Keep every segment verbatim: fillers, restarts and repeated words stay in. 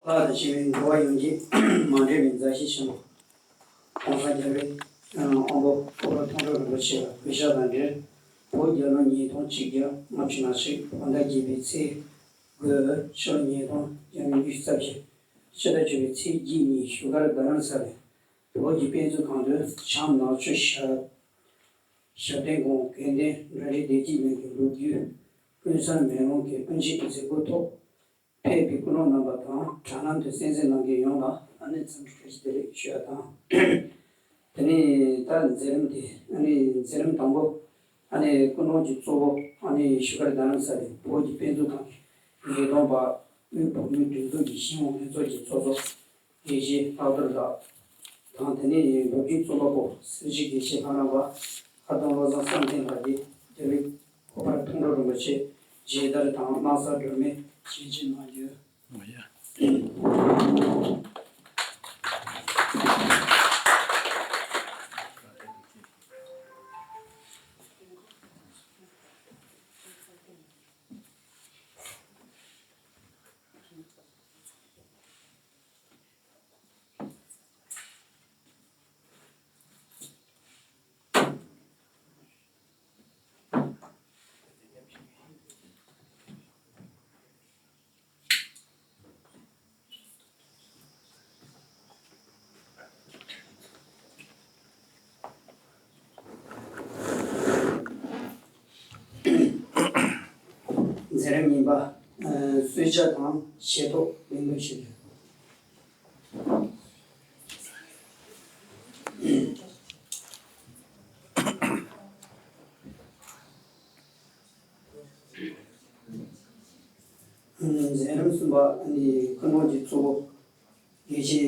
ལྷག་ཏུ་ཆེ་བའི་འགྲོ་བ་ཡོངས་ཀྱི་མ་འདྲེས་པའི་མཛའ་བཤེས་ཆེན་པོ། ༸གོང་ས་༸རྒྱལ་བའི་དབང་པོ་ཨོ་རོག་མཐོང་གྲོལ་རིན་པོ་ཆེ་ལ་གུས་ཞབས་དང་འབྲེལ། བོད་རྒྱལ་ལོ་ཉིས་སྟོང་གཅིག་བརྒྱ་ལྔ་བཅུ་ང་གཅིག་བོད་ཟླ་བརྒྱད་པའི་ཚེས་དགུ། ཕྱི་ལོ་ཉིས་སྟོང་བརྒྱ་དང་ཉི་ཤུ་རྩ་བཞི། ཕྱི་ཟླ་བཅུ་པའི་ཚེས་གཅིག་ཉིན་བཞུགས་སྒར་རྡ་རམ་ས་ལའི་བོད་ཀྱི་དཔེ་མཛོད་ཁང་དུ་བྱམས་ནག་ཆུ་ཞབས་ཞབས་བརྟན་དགོན་དགེ་ལྡན་གྲ་སྒྲིག་བདེ་སྐྱིད་གླིང་གི་ལོ་རྒྱུས་ཀུན་བཟང་མེ་ལོང་གི་དབུ་འབྱེད་མཛད་སྒོའི་ཐོག་ཕེབས་པའི་སྐུ་མགྲོན་རྣམ་པ་དང་དྲ་ལམ་དུ་གསན་གཟིགས་གནང་མཁན་ཡོངས་ལ་ཨ་ནི་འཚམས་འདྲི་བཀྲ་ཤིས་བདེ་ལེགས་ཞུ་བ་དང་། དེ་ནས་ད་མཛད་རིམ་དེ་ཨ་ནི་མཛད་རིམ་དང་པོ་ཨ་ནི་སྐུ་མགྲོན་གྱི་གཙོ་བོ་ཨ་ནི་བཞུགས་སྒར་རྡ་རམ་ས་ལའི་བོད་ཀྱི་དཔེ་མཛོད་ཁང་གི་ཉེས་རྡུང་པ་དབུས་བོད་མིའི་སྒྲིག་འཛུགས་ཀྱི་གཞི་ཡོངས་ལྷན་ཚོགས་ཀྱི་ཚོགས་གཙོ་དགེ་བཤེས་ལྷག་རྡོར་ལགས་དང་། དེ་ནས་བོད་བརྒྱུད་གཙུག་ལག་སྐུ་སྲིད་སྤྱི་དགེ་བཤེས་ལྷ་རམས་པ་ཁ་སྟོན་བློ་བཟང་བསམ་གཏན་ལགས་ཀྱིས་རྒྱལ་བའི་གོ་འཕང་མཐོང་གྲོལ་རིན་པོ་ཆེ་མཇལ་དར་དང་དམག་ས་སྒྲོལ་མའི་བྱིན་ཆེན་གནང་རྒྱུ། ཨོ་ཡ། མཛད་རིམ་གཉིས་པ། གསོལ་ཇ་དང་ཆེ་ཐོག་ལེགས་འབུལ་ཞུ་རྒྱུ། མཛད་རིམ་གསུམ་པ་ནི་སྐུ་མགྲོན་གྱི་གཙོ་བོ་དགེ་བཤེས་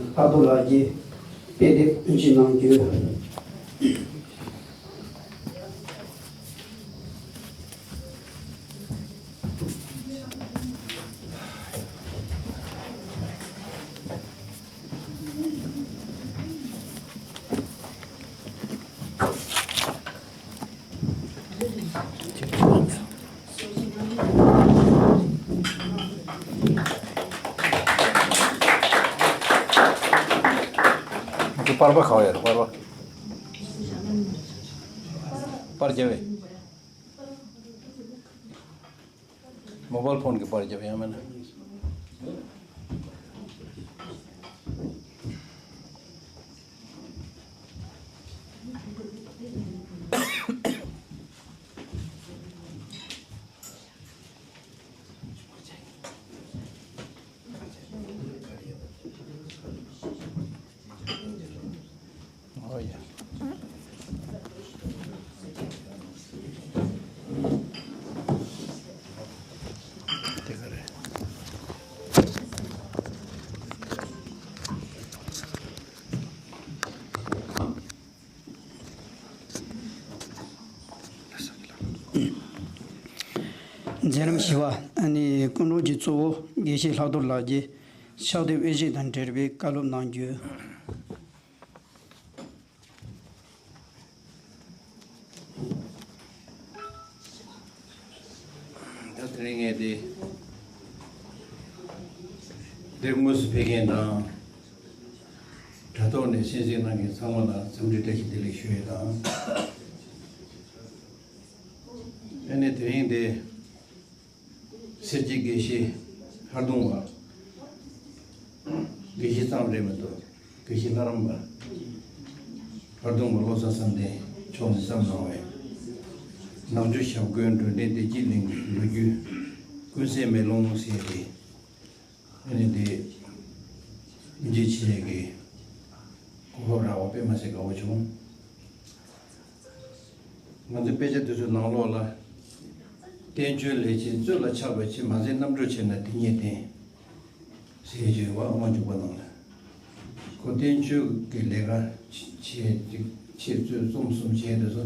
ལྷག་རྡོར་ལགས་ཀྱིས་དཔེ་དེབ་དབུ་འབྱེད་གནང་རྒྱུ། འདི་པར་པ་ག་བ་ཡོད་རེད། པར་པ། པར་རྒྱབ་པས། མོ་བཱལ་ཕོན་གྱི་པར་རྒྱབ་ཡང་མིན་ན། ཨོ་ཡ། དེ་ག་རེད། མཛད་རིམ་བཞི་པ། ཨ་ནི་སྐུ་མགྲོན་གྱི་གཙོ་བོ་དགེ་བཤེས་ལྷག་རྡོར་ལགས་ཀྱིས་ཕྱག་དེབ་དབུ་འབྱེད་དང་འབྲེལ་བའི་བཀའ་སློབ་གནང་རྒྱུ། ད་དེ་རིང་ངས་དེ་འདིར་དངོས་སུ་ཕེབས་མཁན་དང་། དྲ་ཐོག་ནས་གསན་གཟིགས་གནང་མཁན་ཚང་མ་ལ་འཚམས་འདྲི་བཀྲ་ཤིས་བདེ་ལེགས་ཞུ་ཡས་དང་། ཨ་ནི་དེ་རིང་འདི་སེར་སྐྱའི་དགེ་བཤེས་ཧར་གདོང་བ། དགེ་བཤེས་ཙམ་རེད་མི་འདུག་དགེ་བཤེས་ལྷ་རམས་པ་ཧར་གདོང་བ་བློ་བཟང་བསམ་གཏན་མཆོག་ནས་བརྩམས་གནང་བའི་ནག་ཆུ་ཞབས་དགོན་སྒྲོལ་ལྡན་བདེ་སྐྱིད་གླིང་གི་ལོ་རྒྱུས་ཀུན་གསལ་མེ་ལོང་ཟེར་ཏེ། ཨ་ནི་འདི་དབུ་འབྱེད་བྱེད་ཡས་ཀྱི་གོ་སྐབས་རག་པ་དཔེ་མ་སྲིད་དགའ་བོ་བྱུང་། ང་ཚོའི་དཔེ་ཆ་འདི་ཚོའི་ནང་ལོགས་ལ། བསྟན་བཅོས་ལས་བྱེད་གཙོད་ལ་ཆགས་པའི་ཕྱིར། མ་ཟད་རྣམ་གྲོལ་ཆེ་ན་དེ་ཉིད་བསྟན། ཟེར་བརྗོད་པ་དབུ་མ་འཇུག་པ་ནང་ལ། ཁོ་བསྟན་བཅོས་ཀྱི་ལས་ཀ་བྱེད་ཅིག་ཆེད་གཙོད་རྩོམ་གསུམ་བྱས་དེ་ཚོ།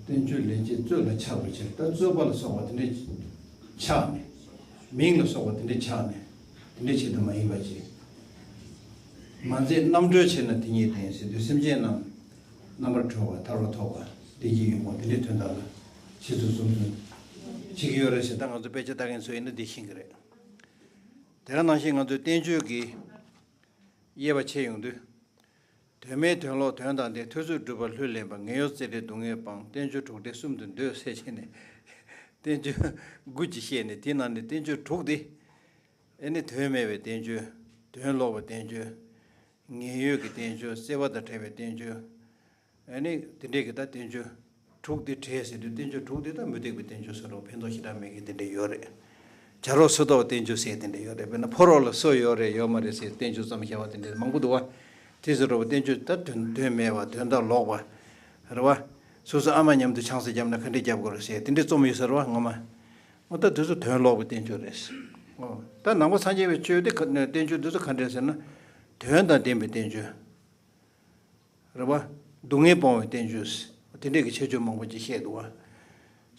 བསྟན་བཅོས་ལས་བྱེད་གཙོད་ལ་ཆགས་པའི་ཕྱིར། ད་གཙོད་པ་ལ་སོགས་པ་དེ་འདྲའི་ཆགས་ནས། མིང་ལ་སོགས་པ་དེ་འདྲའི་ཆགས་ནས། དེ་འདྲའི་ཆེད་དུ་མ་ཡིན་པ་ཅིག་མ་ཟད་རྣམ་གྲོལ་ཆེ་ན་དེ་ཉིད་བསྟན་ཟེར་དུས་སེམས་ཅན་རྣམས་རྣམ་པར་གྲོལ་བ་ཐར་པ་ཐོབ་པ་བདེ་སྐྱིད་ཡོང་བ་དེ་འདྲའི་དོན་དག་ལ་ཆེད་དུ་རྩོམ་རྩོམ་བྱེད་ཀྱི་ཡོད་རེད་ཟེར། ད་ང་ཚོ་དཔེ་ཆ་ལྟ་མཁན་ཚོ་ཡིན་ན་འདི་ཤེས་ཀྱི་རེད། དེ་ག་ནང་བཞིན་ང་ཚོས་བསྟན་བཅོས་ཀྱི་དབྱེ་བ་ཕྱེ་ཡོང་དུས། དོན་མེད་དོན་ལོག་དོན་དང་ལྡན། ཐོས་བསམ་སྒྲུབ་པ་ལྷུར་ལེན་པ། ངན་གཡོ་རྩེ་གྲས་སྡུག་བསྔལ་སྤང་། བསྟན་བཅོས་དྲུག་སྡེ་གསུམ་དུ་འདོད་ཟེར་བྱས་ནས། བསྟན་བཅོས་དགུ་ཅིག་བཤད་ནས། དེའི་ནང་ནས་བསྟན་བཅོས་དྲུག་སྟེ། ཨེ་ནི་དོན་མེད་པའི་བསྟན་བཅོས། དོན་ལོག་པའི་བསྟན་བཅོས། ངན་གཡོ་གི་བསྟན་བཅོས། བརྩེ་བ་དང་བྲལ་བའི་བསྟན་བཅོས། ཨ་ནི་དེ་འདྲས་ཀྱི་ད་བསྟན་བཅོས་དྲུག་དེ་བྲལ་ཟེར་དུས། བསྟན་བཅོས་དྲུག་དེ་ད་མུ་སྟེགས་པའི་བསྟན་བཅོས་ཟེར་རོ། ཕན་ཐོགས་ཞེ་དྲག་མེད་མཁན་དེ་འདྲས་ཡོད་རེད། བྱ་རོག་སུ་དོག་བསྟན་བཅོས་ཟེར་དེ་འདྲས་ཡོད་རེད། དཔེར་ན་ཕོ་རོག་ལ་སོ་ཡོད་རེད་ཡོད་མ་རེད་ཟེར་བསྟན་བཅོས་བརྩམས་བཞག་པ་དེ་འདྲས་མང་པོ་འདུག་བ། དེ་ཟེར་རོ། བསྟན་བཅོས་ད་དོན་དོན་མེད་པ། དོན་དག་ལོག་པ་རེད་བ། སོ་སོ་ཨ་མ་མཉམ་དུ་ཆང་ས་བརྒྱབ་ན་ག་འདྲས་བརྒྱབ་དགོས་རེད་ཟེར་དེ་འདྲས་རྩོམ་ཡོད་ས་རེད་བ། ངོ་མ། འོ་ད་དེ་ཚོ་དོན་ལོག་པའི་བསྟན་བཅོས་རེད། འོ་ད་ནང་པ་སངས་རྒྱས་པའི་ཆོས་དེ་ག་བསྟན་བཅོས་དེ་ཚོ་ག་འདྲས་ཟེར་ན། དོན་དང་ལྡན་པའི་བསྟན་བཅོས། རེད་བ། སྡུག་བསྔལ་སྤོང་བའི་བསྟན་བཅོས། དེ་འདྲས་ཀྱི་ཁྱད་ཆོས་མང་པོ་ཅིག་བཤད་འདུག་བ།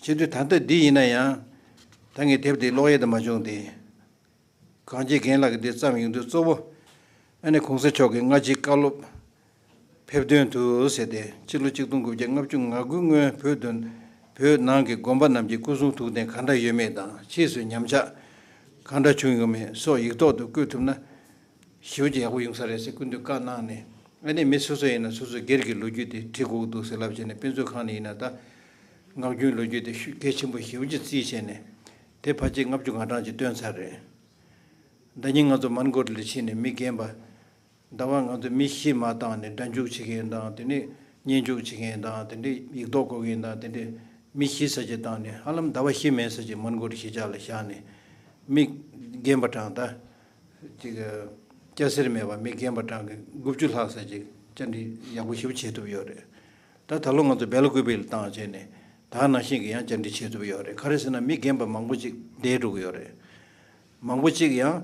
བྱེད་དུས་ད་ལྟ་འདི་ཡིན་ན་ཡང་། ད་ངས་དེབ་དེ་ཀློག་ཡས་དེ་མ་བྱུང་སྟེ། གངས་སྐྱེས་རྒན་ལགས་ཀྱིས་འདི་བརྩམས་ཡོང་དུས་གཙོ་བོ། ཨ་ནི་གོང་ས་མཆོག་གི་སྔ་ཕྱི་བཀའ་སློབ་ཕེབས་དོན་དུ་ཟེར་ཏེ། ཕྱི་ལོ་ཆིག་སྟོང་དགུ་བརྒྱ་ལྔ་བཅུ་ང་དགུའི་སྔོན་བོད་དོན། བོད་ནང་གི་དགོན་པ་རྣམས་ཀྱི་སྐུ་གསུང་ཐུགས་རྟེན་གང་འདྲ་ཡོད་མེད་དང་། ཕྱིས་སུ་ཉམས་ཆག་གང་འདྲ་བྱུང་ཡོད་མེད་སོགས་ཡིག་ཐོག་ཏུ་བཀོད་ཐུབ་ན། ཞེ་པོ་ཅིག་ཡག་པོ་ཡོང་ས་རེད་ཟེར་སྐུ་མདུན་བཀའ་གནང་ནས། ཨ་ནི་མི་སོ་སོ་ཡིན་ན་སོ་སོའི་སྒེར་གྱི་ལོ་རྒྱུས་དེ་བྲི་དགོས་འདུག་ཟེར་ལབ་བྱས་ནས། དཔེ་མཛོད་ཁང་ནས་ཡིན་ན་ད་ངག་རྒྱུན་ལོ་རྒྱུས་དེ་ཤུ་གལ་ཆེན་པོ་ཞེ་པོ་ཅིག་བརྩིས་བྱས་ནས། དེ་ཕལ་ཆེར་ལྔ་བཅུ་ང་གྲངས་ཅིག་བཏོན་ཚར་རེད། ཟླ་ཉིན་ང་ཚོ་མོན་གྷོ་ལ་ཕྱིན་ནས་མི་རྒན་པ། ཟླ་བ་ང་ཚོ་མི་བཞི་མ་བཏང་ནས་སྒྲ་འཇུག་བྱེད་མཁན་དང་། དེ་ནས་བརྙན་འཇུག་བྱེད་མཁན་དང་། དེ་འདྲའི་ཡིག་ཐོག་འགོད་མཁན་དང་། དེ་འདྲའི་མི་བཞི་ཙམ་ཅིག་བཏང་ནས། ཧ་ལམ་ཟླ་བ་བཞི་མན་ཙམ་ཅིག་མོན་གྷོ་གཞིས་ཆགས་ལ་བཞག་ནས། མི་རྒན་པ་གྲངས་ད། ཅིག་སྐྱ་སེར་མེད་པ་མི་རྒན་པ་གྲངས་ཀྱི་དགུ་བཅུ་ལྷག་ཙམ་ཅིག་བཅར་འདྲི་ཡག་པོ་ཞེ་པོ་བྱེད་ཐུབ་ཡོད་རེད། ད་ད་ལོ་ང་ཚོ་སྦེལ་ཀོབ་ལ་བཏང་བྱས་ནས། ད་ནང་བཞིན་གྱི་ཡང་བཅར་འདྲི་བྱེད་ཐུབ་ཡོད་རེད། ག་རེ་ཟེར་ན་མི་རྒན་པ་མང་པོ་ཅིག་འདས་འགྲོ་གི་ཡོད་རེད། མང་པོ་ཅིག་ཡང་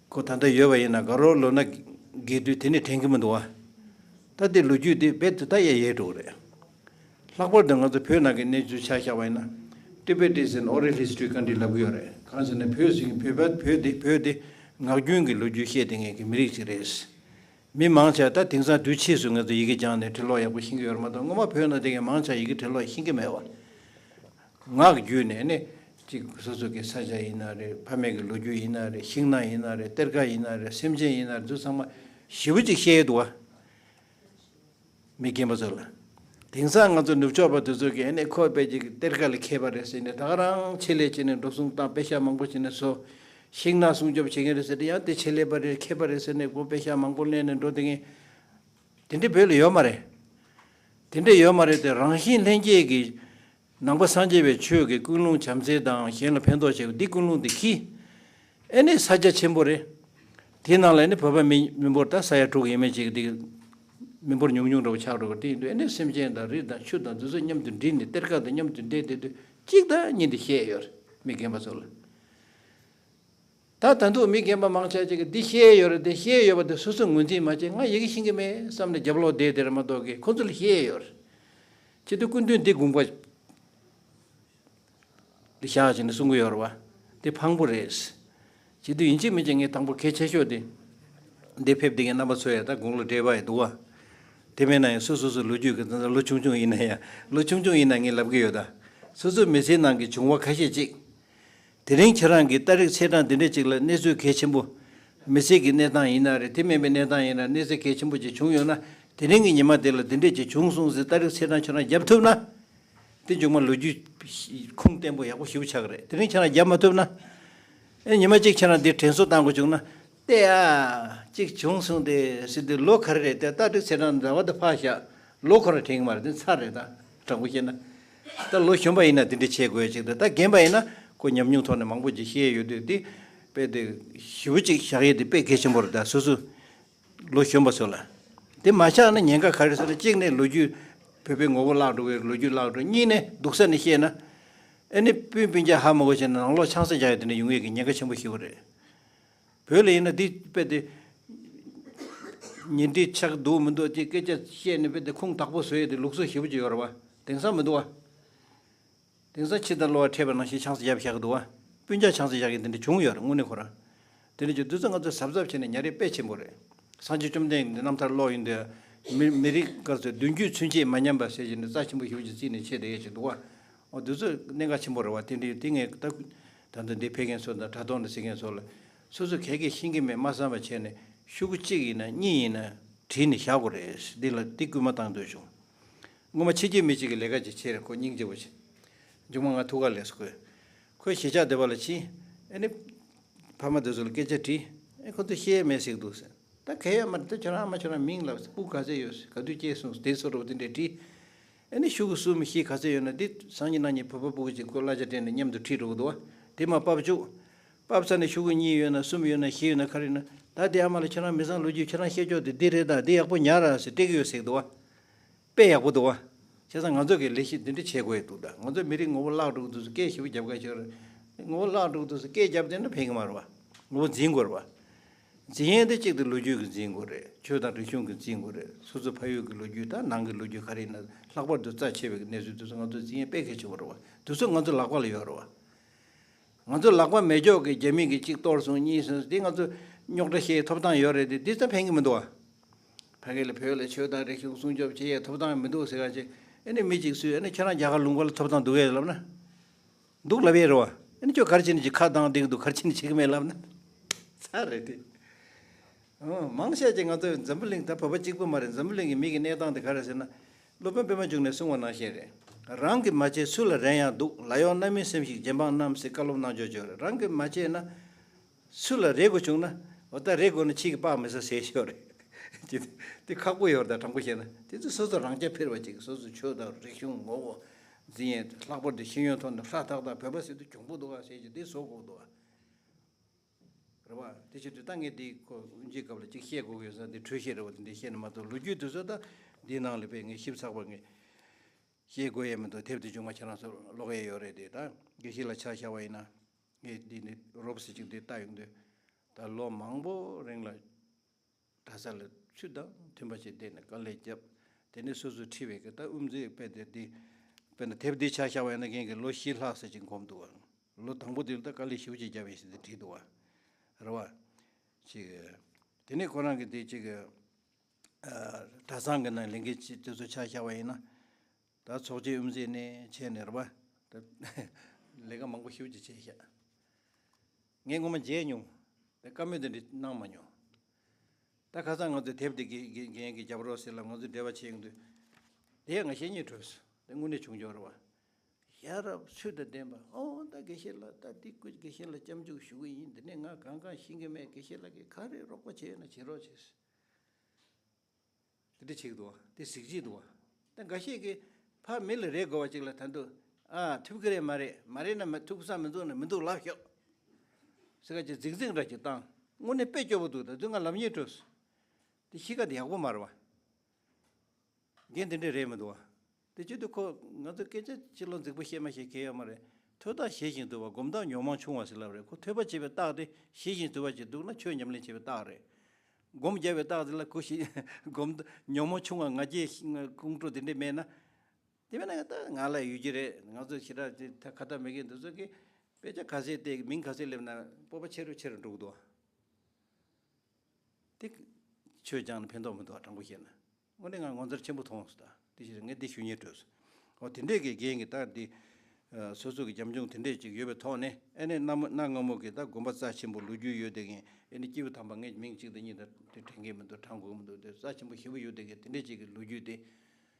ཁོ་ད་ལྟ་ཡོད་པ་ཡིན་ན་དགའ་རོགས་ལོ་ན་རྒས་དུས་དེ་ནས་དྲན་གྱི་མི་འདུག་བ། ད་དེ་ལོ་རྒྱུས་དེ་རྦད་དེ་ད་ཡལ་ཡལ་འགྲོ་གི་རེད། ལྷག་པར་དུ་ང་ཚོ་བོད་ནང་གི་གནས་ཚུལ་ཆ་བཞག་པ་ཡིན་ན། Tibet is an oral history country ལབ་ཀྱི་ཡོད་རེད། གང་ཟེར་ན་བོད་ཟེར་མཁན་བོད་པ་བོད་དེ་བོད་དེ་ངག་རྒྱུན་གྱི་ལོ་རྒྱུས་བཤད་བསྡད་མཁན་གྱི་མི་རིགས་ཤིག་རེད། མི་མང་ཆེ་བ་ད་དེང་སང་དུས་ཕྱིས་སུ་ང་ཚོ་ཡི་གེ་སྦྱངས་ནས་བྲི་ཀློག་ཡག་པོ་ཤེས་ཀྱི་ཡོད་རེད་མ་གཏོགས། སྔོན་མ་བོད་ནང་བསྡད་མཁན་མང་ཆེ་བ་ཡི་གེ་བྲི་ཀློག་ཤེས་ཀྱི་མེད་པ། ངག་བརྒྱུད་ནས་ནི་གཅིག་སོ་སོ་གི་ས་ཆ་ཡིན་ན་རེད། ཕ་མེས་ཀྱི་ལོ་རྒྱུས་ཡིན་ན་རེད། ཤིང་ནགས་ཡིན་ན་རེད། གཏེར་ཁ་ཡིན་ན་རེད། སེམས་ཅན་ཡིན་ན་རེད། འདི་ཚང་མ་ཞེ་པོ་ཅིག་ཤེས་ཡོད་འདུག་བ། མི་རྒན་པ་ཚོ་ལ། དེང་སང་ང་ཚོ་ནུབ་ཕྱོགས་པ་དེ་ཚོ་གིས་ཨ་ནི་ཁོ་དཔེ་ཅིག་གཏེར་ཁ་ལ་མཁས་པ་རེད་ཟེར་ནས་ད་ག་རང་ཆེད་ལས་བྱས་ནས་འགྲོ་སོང་བཏང་། པེ་ཤག་མང་པོ་བྱས་ནས་བཟོ། ཤིང་ནགས་སྲུང་སྐྱོབ་བྱེད་མཁན་རེད་ཟེར་ཏེ་ཡང་དེ་ཆེད་ལས་པ་རེད། མཁས་པ་རེད་ཟེར་ནས་ཁོ་པེ་ཤག་མང་པོ་ལེན་ནས་འགྲོ་བསྡད་མཁན། དེ་འདྲ་བོད་ལ་ཡོད་མ་རེད། དེ་འདྲ་ཡོད་མ་རེད་དེ། རང་བཞིན་ལྷན་སྐྱེས་ཀྱི་ནང་པ་སངས་རྒྱས་པའི་ཆོས་ཀྱི་ཀུན་སློང་བྱམས་བརྩེ་དང་གཞན་ལ་ཕན་ཐོགས་བྱེད་པ་འདི་ཀུན་སློང་འདི་ཁྱི། ཨེ་ནི་ས་ཆ་ཆེན་པོ་རེད། དེའི་ནང་ལ་ཨེ་ནི་བོད་པ་མི་མི་འབོར་ད་ས་ཡ་དྲུག་ཡས་མས་ཅིག་འདི་མི་འབོར་ཉུང་ཉུང་འདྲ་བོ་ཆགས་འགྲོ་གི། དེ་ཡིན་དུས་ཨེ་ནི་སེམས་ཅན་དང་རི་དང་ཆུ་དང་འདི་ཚོ་མཉམ་དུ་འདྲེས་ནས། གཏེར་ཁ་དང་མཉམ་དུ་འདྲེས་བསྡད་དུས་གཅིག་དང་གཉིས་འདི་བཤད་ཡོད་རེད་མི་རྒན་པ་ཚོ་ལ། ད་ད་དུང་མི་རྒན་པ་མང་ཆེ་ཅིག་གིས་འདི་ཤེས་ཡོད་རེད། དེ་ཤེས་ཡོད་པ་དེ་སོ་སོས་ངོས་འཛིན་མ་བྱས། ང་ཡི་གེ་ཤེས་ཀྱི་མེད་བསམ་ནས་རྒྱབ་ལོག་བསྡད་དེ་རེད་མ་གཏོགས་ཀྱི། ཁོ་ཚོ་ལ་ཤེས་ཡོད་རེད། བྱེད་དུས་སྐུ་མདུན་འདི་དགོངས་པ་ལ་བཞག་བྱས་ནས་གསུང་གི་ཡོད་རེད་བ། དེ་ཕངས་པོ་རེད། བྱེད་དུས་ཡིན་གཅིག་མིན་གཅིག་ངས་དང་པོ་གལ་ཆེ་ཤོས་དེ། འདི་ཕེབས་བསྡད་མཁན་རྣམ་པ་ཚོ་ཡ་ད་དགུང་ལོ་བགྲེས་པ་ཡི་འདུག་བ། དེ་མེད་ན་ཡང་སོ་སོ་སོ་ལོ་རྒྱུས་ཀྱི། ད་ལོ་ཆུང་ཆུང་ཡིན་ན་ཡང་། ལོ་ཆུང་ཆུང་ཡིན་ན་ངས་ལབ་ཀྱི་ཡོད་ད། སོ་སོའི་མི་ཚེའི་ནང་གི་བྱུང་བ་ཁ་ཤས་ཅིག་དེ་རིང་ཁྱེད་རང་གི་ལྟ་རིག་ཚེས་གྲངས་འདི་འདྲ་ཅིག་ལ་གནས་ཚུལ་གལ་ཆེན་པོ། མི་ཚེ་གི་གནས་སྟངས་ཡིན་ན་རེད། དེ་མིན་པའི་གནས་སྟངས་ཡིན་ན། གནས་ཚུལ་གལ་ཆེན་པོ་ཅིག་བྱུང་ཡོད་ན། དེ་རིང་གི་ཉི་མ་དེ་ལ་འདི་འདྲས་ཅིག་བྱུང་སོང་ཟེར་ལྟ་རིག་ཚེས་གྲངས་ཁྱེད་རང་བརྒྱབ་ཐུབ་ན། དེ་མཇུག་མ་ལོ་རྒྱུས་ཁུངས་བརྟན་པོ་ཡག་པོ་ཞེ་པོ་ཆགས་ཀྱི་རེད། དེ་རིང་ཁྱེད་རང་བརྒྱབ་མ་ཐུབ་ན། ཨེ་ཉི་མ་གཅིག་ཁྱེད་རང་འདི་དྲན་གསོ་བཏང་དགོས་བྱུང་ན། ལྟས་ཨ། གཅིག་བྱུང་སོང་དེ་ཟེར་དུས་ལོ་ག་རེ་རེད། དེ་ལྟ་རེ་ཚེ་རང་འདྲ་བ་དེ་ཕར་བཞག་ལོ་ཁོ་རང་དྲན་གྱི་མ་རེད། དེ་ཚར་རེད་ད། དྲང་པོ་བཤད་ན། ད་ལོ་གཞོན་པ་ཡིན་ན་དེ་འདྲ་བྱེད་དགོས་ཅིག་ད་ད་རྒན་པ་ཡིན་ན་ཁོ་ཉམས་མྱོང་ཐོག་ནས་མང་པོ་ཅིག་ཤེས་ཡོད་དུས། དེ་དཔེ་དེ་ཞེ་པོ་ཅིག་བཞག་ཡས་དེ་དཔེ་གལ་ཆེན་པོ་རེད་ད། སོ་སོ་ལོ་གཞོན་པ་ཚོ་ལ། དེ་མ་བཞག་ན་ཉེན་ཁ་ག་རེ་ཟེར་ན། གཅིག་ནས་ལོ་རྒྱུས་བོད་པའི་ངོ་བོ་བརླག་འགྲོ་བའི་ལོ་རྒྱུས་བརླག་འགྲོ། གཉིས་ནས་སྡུག་ས་ནས་བཤད་ན། ཨེ་ནི་སྤུན་སྤུན་ཀྱག་ཧ་མ་གོ་བྱས་ན་ནང་ལོགས་ཆང་ས་རྒྱག་ཡས་དེ་འདྲ་ཡོང་ཡས་ཀྱི་ཉེན་ཁ་ཆེན་པོ་ཞེ་པོ་རེད། བོད་ལ་ཡིན་ན་འདི་དཔེ་དེ་ཉེ་འབྲེལ་ཆགས་འདུག་མི་འདུག་ཅེས་སྐད་ཆ་བཤད་ནས་དཔེ་དེ་ཁུངས་དག་པོ་བཟོ་ཡས་དེ་ལུགས་སྲོལ་ཞེ་པོ་ཅིག་ཡོད་རེད་བ། དེང་སང་མི་འདུག་བ། དེང་སང་ཕྱི་དང་གློ་བ་འཕྲད་པ་ནང་བཞིན་ཆང་ས་བརྒྱབ་བཞག་གི་འདུག་བ། སྤུན་ཀྱག་ཆང་ས་བཞག་གི་དེ་འདྲ་བྱུང་ཡོད་རེད། དངོས་གནས་ཁོ་རང་། དེ་འདྲ་ཅིག་དུས་ཚོད་ང་ཚོས་གཟབ་གཟབ་བྱས་ནས་ཉར་ཡས་དཔེ་ཆེན་པོ་རེད། སངས་རྒྱས་བཅོམ་ལྡན་འདས་རྣམ་ཐར་ཀློག་ཡོང་དུས། མི་མི་རིགས་སྐབས་སུ་མདུན་སྐྱོད་ཚུན་ཆད་མ་ཉམས་པ་ཟེར་བཞིན་དུ་རྩ་ཆེན་པོ་ཞེ་པོ་ཅིག་བརྩིས་ནས་བྱས་བསྡད་ཡས་ཅིག་འདུག་བ། འོ་དུས་ཚོད་གནད་འགག་ཆེན་པོ་རེད་བ། དེ་འདྲའི་དེ་ངས་ད་ད་ལྟ་འདི་ཕེབས་མཁན་ཚོ་དང་དྲ་ཐོག་ནས་གཟིགས་མཁན་ཚོ་ལ་ སོ་སོ་ག་གེ་ཤེས་ཀྱི་མེད་མ་བསམ་པ་བྱས་ནས་ཤོག་གུ་གཅིག་ཡིན་ན་གཉིས་ཡིན་ན་བྲིས་ནས་བཞག་དགོས་རེད། འདི་ལ་འདི་སྐུལ་མ་བཏང་འདོད་བྱུང་། ངོ་མ་ཕྱི་རྒྱལ་མི་གཅིག་གི་ལས་ཀ་ཅིག་བྱས་རེད། ཁོ་སྙིང་རྗེ་པོ་ཆེ། མཇུག་མ་ང་ཐུག་ག་ལས་སུ་ཁོས། ཁོས་གཞིས་ཆགས་སྡེ་བ་ལ་ཕྱིན། ཨེ་ནི། ཕ་མ་དེ་ཚོ་ལ་སྐད་ཆ་དྲིས། ཨེ་ཁོ་ཚོ་ཤེས་ཡ་མེད་ཟེར་གི་འདུག་ཟེར། ད་གལ་ཡོད་མ་རེད། ད་ཁྱོད་རང་ཨ་མ་ཁྱོད་རང་མིང་ལབ་སྤུ་གུ་ག་ཚོད་ཡོད་ཟེར། ག་དུས་སྐྱེས་སོང་ཟེར། དེ་ཚོ་འདྲ་པོ་དེ་འདྲས་དྲིས། ཨེ་ནི་ཤོག་གུ་གསུམ་བཞི་ག་ཚོད་ཡོད་ན་དེ་སང་ཉིན་གནངས་ཉིན་བོད་པ་སྤུ་གུ་ཅིག་ཁོ་གླ་ཆ་སྤྲད་ནས་མཉམ་དུ་ཁྲིད་འགྲོ་གི་འདུག་བ། དེ་མར་ཕབ་བཅུག་ཕབ་ཚར་ནས་ཤོག་གུ་གཉིས་ཡོད་ན་གསུམ་ཡོད་ན་བཞི་ཡོད་ན་ག་རེ་ཡིན་ན། ད་དེ་ཨ་མ་ལ་ཁྱེད་རང་མི་ཚང་ལོ་རྒྱུས་ཁྱེད་རང་བཤད་ཕྱོགས་དེ་འདི་རེད། ད་འདི་ཡག་པོ་ཉར་ར་ཟེར་སྤྲད་ཀྱི་ཡོད་ཟེར་གི་འདུག་བ། དཔེ་ཡག་པོ་འདུག་བ། བྱས་ཙང་ང་ཚོ་གི་ལས་གཞི་འདི་འདྲ་བྱེད་དགོས་ཡ་འདུག་ད་ང་ཚོ་མི་རིགས་ངོ་བོ་བརླག་འགྲོ་གི་འདུག་ཟེར་སྐད་ཞེ་པོ་རྒྱབ་ག་ཞོར། ངོ་བོ་བརླག་འགྲོ་གི་འདུག་ཟེར་སྐད་རྒྱབ་བསྡད་ན་ཕན་གི་མ་རེད་བ། ངོ་བོ་འཛིན་དགོས་རེད་བ། འཛིན་ཡས་དེ་གཅིག་དེ་ལོ་རྒྱུས་ཀྱི་འཛིན་དགོས་རེད། ཆོས་དང་རིག་གཞུང་གི་འཛིན་དགོས་རེད། སོ་སོ་ཕ་ཡུལ་གྱི་ལོ་རྒྱུས་དང་ནང་གི་ལོ་རྒྱུས་ག་རེ་ཡིན་ན་ལྷག་པར་དུ་རྩ་ཆེ་བའི་གནས་ཚུལ་དེ་ཚོ་ང་ཚོ་འཛིན་ཡས་དཔེ་གལ་ཆེན་པོ་རེད་བ། དེ་ཚོ་ང་ཚོ་ལག་པ་ལ་ཡོད་རེད་བ། ང་ཚོ་ལག་པ་མེད་ཀྱོག་གི་རྒྱ་མི་གིས་གཅིག་གཏོར་སོང་གཉིས་སོང་དེ་ང་ཚོ་རྙོག་དྲ་བཤད་ཐོབ་ཐང་ཡོད་རེད་དེ། དེ་ཙམ་ཕན་གྱི་མི་འདུག་བ། ཕ་གི་ལ་བོད་ལ་ཆོས་དང་རིག་གཞུང་སྲུང་སྐྱོབ་བྱེད་ཡས་ཐོབ་ཐང་མི་འདུག་ཟེར་ག་ཅིག་ཨེ་ནི་མི་གཅིག་སུས་ཨེ་ནི་ཁྱེད་རང་རྒྱ་གར་ལུང་པ་ལ་ཐོབ་ཐང་འདུག་གས་ལབ་ན། འདུག་ལབ་ཡས་རེད་བ། ཨེ་ནི་ཁྱོད་ག་རེ་བྱས་ནས་ཅིག་ཁ་བཏང་བསྡད་ཀྱི་འདུག་ག་རེ་བྱས་ནས་བྱེད་ཀྱི་མེད་ལབ་ན། ཚར་རེད་དེ། ཨོ་མང་ཤས་ཅིག་ང་ཚོ་འཛམ་བུ་གླིང་ད་བོད་པ་གཅིག་པུ་མ་རེད། འཛམ་བུ་གླིང་གི་མི་གི་གནས་སྟངས་དེ་ག་རེ་ཟེར་ན། སློབ་དཔོན་པད་མ་འབྱུང་གནས་གསུངས་པ་ནང་བཞིན་རེད། རང་གིས་མ་བྱས་སུ་ལ་རན་ཡང་སྡུག་ལ་ཡོང་རྣམ་སྨིན་སེམས་ཤིག་རྗེ་འབངས་རྣམས་ཟེར་བཀའ་སློབ་གནང་ཕྱོགས་ཅིག་ཡོད་རེད། རང་གིས་མ་བྱས་ན། སུ་ལ་རེ་དགོས་བྱུང་ན། འོ་ད་རེ་དགོས་ན་ཕྱི་གི་དཔག་མེད་ས་ཟེར་ཤོག་རེད། དེ་དེ་ཁག་པོ་ཡོད་རེད། ད་དྲང་པོ་བཤད་ན་དེ་ཚོ་སོ་སོ་རང་རྐྱ་འཕེར་བ་ཅིག་སོ་སོ་ཆོས་དང་རིག་གཞུང་ངོ་བོ་འཛིན་ཡས། ལྷག་པར་དུ་ཤེས་ཡོན་ཐོག་ནས་ཧྲ་ཐག་ཐག་བོད་པ་ཟེར་དུས་གྱོང་པོ་འདུག་ག་ཟེར་གྱི་དེ་བཟོ་དགོས་འདུག་ག་རེད་བ། དེ་བྱེད་དུས་ད་ངས་འདི་ཁོ་དབུ་འབྱེད་སྐབས་ལ་ཅིག་བཤད་དགོས་ཀྱི་ཡོད་ས་འདི་འཕྲོས་བཤད་རེད་བ། དེ་འདྲ་བཤད་ནས་མ་གཏོགས་ལོ་རྒྱུས་དེ་ཚོ་ད་འདིའི་ནང་ལ་དཔེ་ངས་ཞིབ་ཚགས་པ་ངས་བཤད་དགོས་ཡས་མི་འདུག་དེབ་དེ་མཇུག་མ་ཁྱེད་རང་ཚོར་ཀློག་ཡས་ཡོད་རེད་དེ། ད་དགེ་བཤེས་ལ་ཆ་བཞག་པ་ཡིན་ན་ངས་འདི་ནི་རོབ་ཙམ་ཅིག་འདི་ལྟ་ཡོང་དུས་ད་ལོ་མང་པོ་རིང་ལ་གྲྭ་ས་ལ་ཆོས་དང་མཐུན་པ་ཞིག་བསྡད་ནས་དཀའ་ལས་བརྒྱབ། དེ་ནས་སོ་སོས་ཁྲིད་པའི་གི་ད་དབུ་མཛད་དཔེ་དེ་འདི་དཔེར་ན་དེབ་འདི་ཆ་བཞག་པ་ཡིན་ན་ངས་གི་ལོ་བཞི་ལྷག་ཙམ་ཅིག་འགོར་འདུག་བ། ལོ་དང་པོ་དེ་ལ་ད་དཀའ་ལས་ཞེ་པོ་ཅིག་བརྒྱབ་པའི་ཞིག་འདི་བྲིས་འདུག་བ། རེད་བ། ཅིག་དེ་ནས་ཁོ་རང་གི་དེ་ཅིག་གྲྭ་ཚང་གི་ནང་ལས་འགན་ཅིག་དེ་ཚོ་ཆ་བཞག་པ་ཡིན་ན། ད་ཚོགས་ཆེན་དབུ་མཛད་ནས་བྱས་ནས་རེད་བ། ད་ལས་ཀ་མང་པོ་ཞེ་པོ་ཅིག་བྱས་ཤག་ངས་ངོ་མ་མཇལ་མྱོང་། དེ་བཀའ་མོལ་དེ་འདྲ་གནང་མ་མྱོང་། ད་ཁ་སང་ང་ཚོས་དེབ་དེ་དགེ་དགེ་རྒན་གྱིས་རྒྱབ་རོགས་ཟེར་ལབ་ང་ཚོས་འབྲེལ་བ་བྱེད་ཡོང་དུས། དེ་ཡང་ང་བཤེས་གཉེན་གྲོས་སོང་། དེ་དངོས་གནས་བྱུང་ཆོག་རེད་བ། ཡ་རབས་ཚུལ་དང་ལྡན་པ། ཨོ་ད་དགེ་བཤེས་ལགས། ད་འདི་སྐུ་དགེ་བཤེས་ལགས་སྐྱབས་འཇུག་ཞུ་གི་ཡིན། འདི་ནས་ང་གང་གང་ཤེས་ཀྱི་མེད། དགེ་བཤེས་ལགས་ཀྱིས་ག་རེ་རོགས་པ་བྱས་ཡོད་ན་བྱེད་རོགས་བྱེད། དེ་འདྲ་བྱེད་ཀྱི་འདུག་བ། དེ་གཟིགས་བྱེད་འདུག་བ། ད་འགའ་ཤས་ཀྱིས་ཕར་མི་ལ་རེ་དགོས་པ་ཅིག་ལ་ད་དུང་ཨ་ཐུབ་ཀྱི་རེད། མ་རེད། མ་རེད་ན་མ་ཐུབ་ས་མི་འདུག་ན་མི་འདུག་ལབ་ཤོག་ཟེར་ག་ཅིག་རྫིག་རྫིག་འདྲ་ཅིག་བཏང་། དངོས་གནས་དཔེ་སྐྱོ་པོ་འདུག་ད་དུང་ང་ལབ་སྙིང་བྲོས་སོང་། དེ་གཤིས་ཀ་དེ་ཡག་པོ་མ་རེད་བ། འགན་དེ་འདྲས་རེད་མི་འདུག་བ། དེ་བྱེད་དུས་ཁོ་ང་ཚོ་སྐད་ཆ་ཕྱི་ལོགས་རྫིག་པོ་བཤད་མ་བཤད་གལ་ཡོད་མ་རེད། ཐོས་རྟགས་ཞི་ཞིང་དུལ་བ། སྒོམ་རྟགས་ཉོན་མོངས་ཆུང་བ་ཟེར་ལབ་རེད། ཁོ་ཐོས་པ་བྱེད་པའི་རྟགས་དེ་ཞི་ཞིང་དུལ་བ་ཅིག་འདུག་ན་ཆོས་ཉམས་ལེན་བྱེད་པའི་རྟགས་རེད། སྒོམ་རྒྱབ་པའི་རྟགས་དེ་ལ་ཁོ་ཞི་སྒོམ་ཉོན་མོངས་ཆུང་བ་ང་རྒྱལ་ཁོང་ཁྲོ་དེ་འདྲས་མེད་ན། དེ་མེད་ན་ད་ང་ལ་ཡོད་ཀྱི་རེད། ང་ཚོ་ཞེ་དྲག་དེ་ད་ཁ་ཐག་མེད་མཁན་འདི་ཚོ་གིས་དཔེ་ཆ་ག་ཚད་བལྟས། མིང་ག་ཚད་སླེབས་ན་སྤོབས་པ་ཆེ་རུ་ཆེ་རུ་འགྲོ་གི་འདུག་བ། དེ་ཆོས་སྦྱངས་ན་ཕན་ཐོགས་མི་འདུག་བ། དྲང་པོ་བཤད་ན། དངོས་གནས་ང་ངོ་མཚར་ཆེན་པོ་མཐོང་སོང་། ད་དེ་ཕྱིར་ངས་འདི་ཞུ་སྙིང་བྲོས་སོང་། འོ་དེ་འདྲས་ཀྱི་རྒན་གྱིས་ད་འདི་ཨ་སོ་སོ་གི་ཉམས་མྱོང་དེ་འདྲས་ཅིག་ཡོད་པའི་ཐོག་ནས། ཨ་ནི་གནའ་མོ་གནའ་སྔ་མོ་གི་ད་དགོན་པ་རྩ་ཆེན་པོ་ལོ་རྒྱུས་ཡོད་དེ་གིན། ཨ་ནི་སྐྱེས་བུ་དམ་པ་ངས་མིང་གཅིག་དང་གཉིས་དང་དེ་དྲན་གྱི་མི་འདུག་དྲན་དགོས་མི་འདུག་དེ་རྩ་ཆེན་པོ་ཞེ་པོ་ཡོད་དེ་གིན། དེ་འདྲས་ཅིག་གི་ལོ་རྒྱུས་དེ་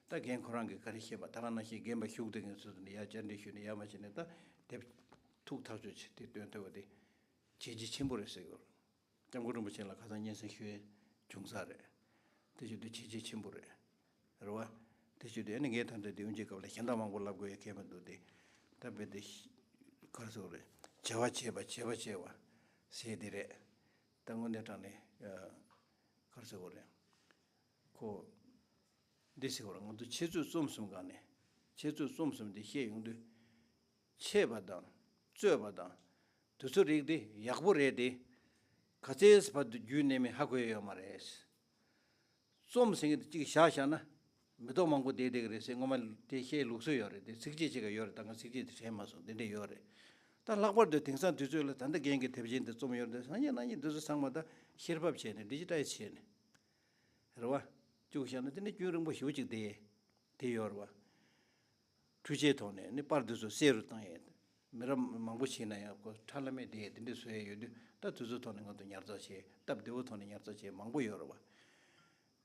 ད་རྒན་ཁོ་རང་གིས་ག་རེ་བཤད་པ། ད་ག་ནང་བཞིན་རྒན་པ་བཞུགས་དེ་གིན་སོ་སོ་ནས་ཡར་བཅར་འདྲི་ཞུས་ནས་ཡར་མར་བྱས་ནས་ད་དེབ་ཐུགས་ཐག་ཆོད་བྱས་དེ་སྟོན་ཐུབ་པ་དེ་བྱས་རྗེས་ཆེན་པོ་རེད་ཟེར་གི་ཡོད། སྐྱབས་མགོན་རིན་པོ་ཆེ་ལ་ཁ་སང་སྙན་སེང་ཞུ་ཡས་བྱུང་ས་རེད། དེ་བྱེད་དུས་བྱས་རྗེས་ཆེན་པོ་རེད། རེད་བ། དེ་བྱེད་དུས་ཨ་ནི་ངས་ད་ལྟ་འདི་དབུ་འབྱེད་སྐབས་ལ་གཞན་དག་མང་པོ་ལབ་དགོས་ཡ་གལ་མི་འདུག་སྟེ། ད་དཔེ་དེ་ག་རེ་ཟེར་དགོས་རེད། བྱ་བ་བྱེད་པ་བྱེད་པ་བྱེད་པ་ཟེར་དེ་རེད། ད་དངོས་གནས་དྲང་གནས་ཨ་ག་རེ་ཟེར་དགོས་རེད། ཁོ། འདི་ཟེར་བར་ང་ཚོ་འཆད་རྩོད་རྩོམ་གསུམ་སྒང་ནས་འཆད་རྩོད་རྩོམ་གསུམ་འདི་བཤད་ཡོང་དུས། འཆད་པ་དང་རྩོད་པ་དང་དེ་ཚོ་རིགས་འདི་ཡག་པོ་རེད་དེ། ག་ཚད་བར་དུ་རྒྱུན་གནས་མིན་ཧ་གོ་ཡ་ཡོད་མ་རེད། རྩོམ་ཟེར་མཁན་དེ་གཅིག་བཞག་བཞག་ན་མི་ཐོག་མང་པོ་བསྡད་བསྡད་ཀྱི་རེད་ཟེར་ངོ་མ་དེ་བཤད་ལུགས་སྲོལ་ཡོད་རེད་དེ། ཚིགས་བཅད་གཅིག་ག་ཡོད་རེད། ད་ང་ཚིགས་བཅད་དེ་དྲན་མ་སོང་། དེ་འདྲས་ཡོད་རེད། ད་ལྷག་པར་དུ་དེང་སང་དུས་ཚོད་ལ་ད་ལྟ་རྒན་གྱི་དེབ་ཆེན་དེ་རྩོམ་ཡོད་རེད། སང་ཉིན་གནངས་ཉིན་དེ་ཚོ་ཚང་མ་ད་བཤེར་ཕབ་བྱས་ནས་ཌི་ཇི་ཊའི་ཛི་བྱས་ནས། རེད་བ། བཅུག་བཞག་ན་དེ་ནི་རྒྱུན་རིང་པོ་ཞེ་པོ་ཅིག་བསྡད། དེ་ཡོད་རེད་བ། འཕྲུལ་ཆས་ཐོག་ནས་ནི་པར་འདི་ཚོ་གསལ་རུ་བཏང་ཡས། མི་རབས་མང་པོ་ཕྱིན་ན་ཡང་ཁོ་ཁྲ་ལམ་མེ་དེ་དེ་འདྲས་བཟོ་ཡས་ཡོད་དུས། ད་དུས་ཚོད་ཐོག་ནས་ང་ཚོ་ཉར་ཚགས་བྱས། སྟབས་བདེ་བོ་ཐོག་ནས་ཉར་ཚགས་བྱས་མང་པོ་ཡོད་རེད་བ།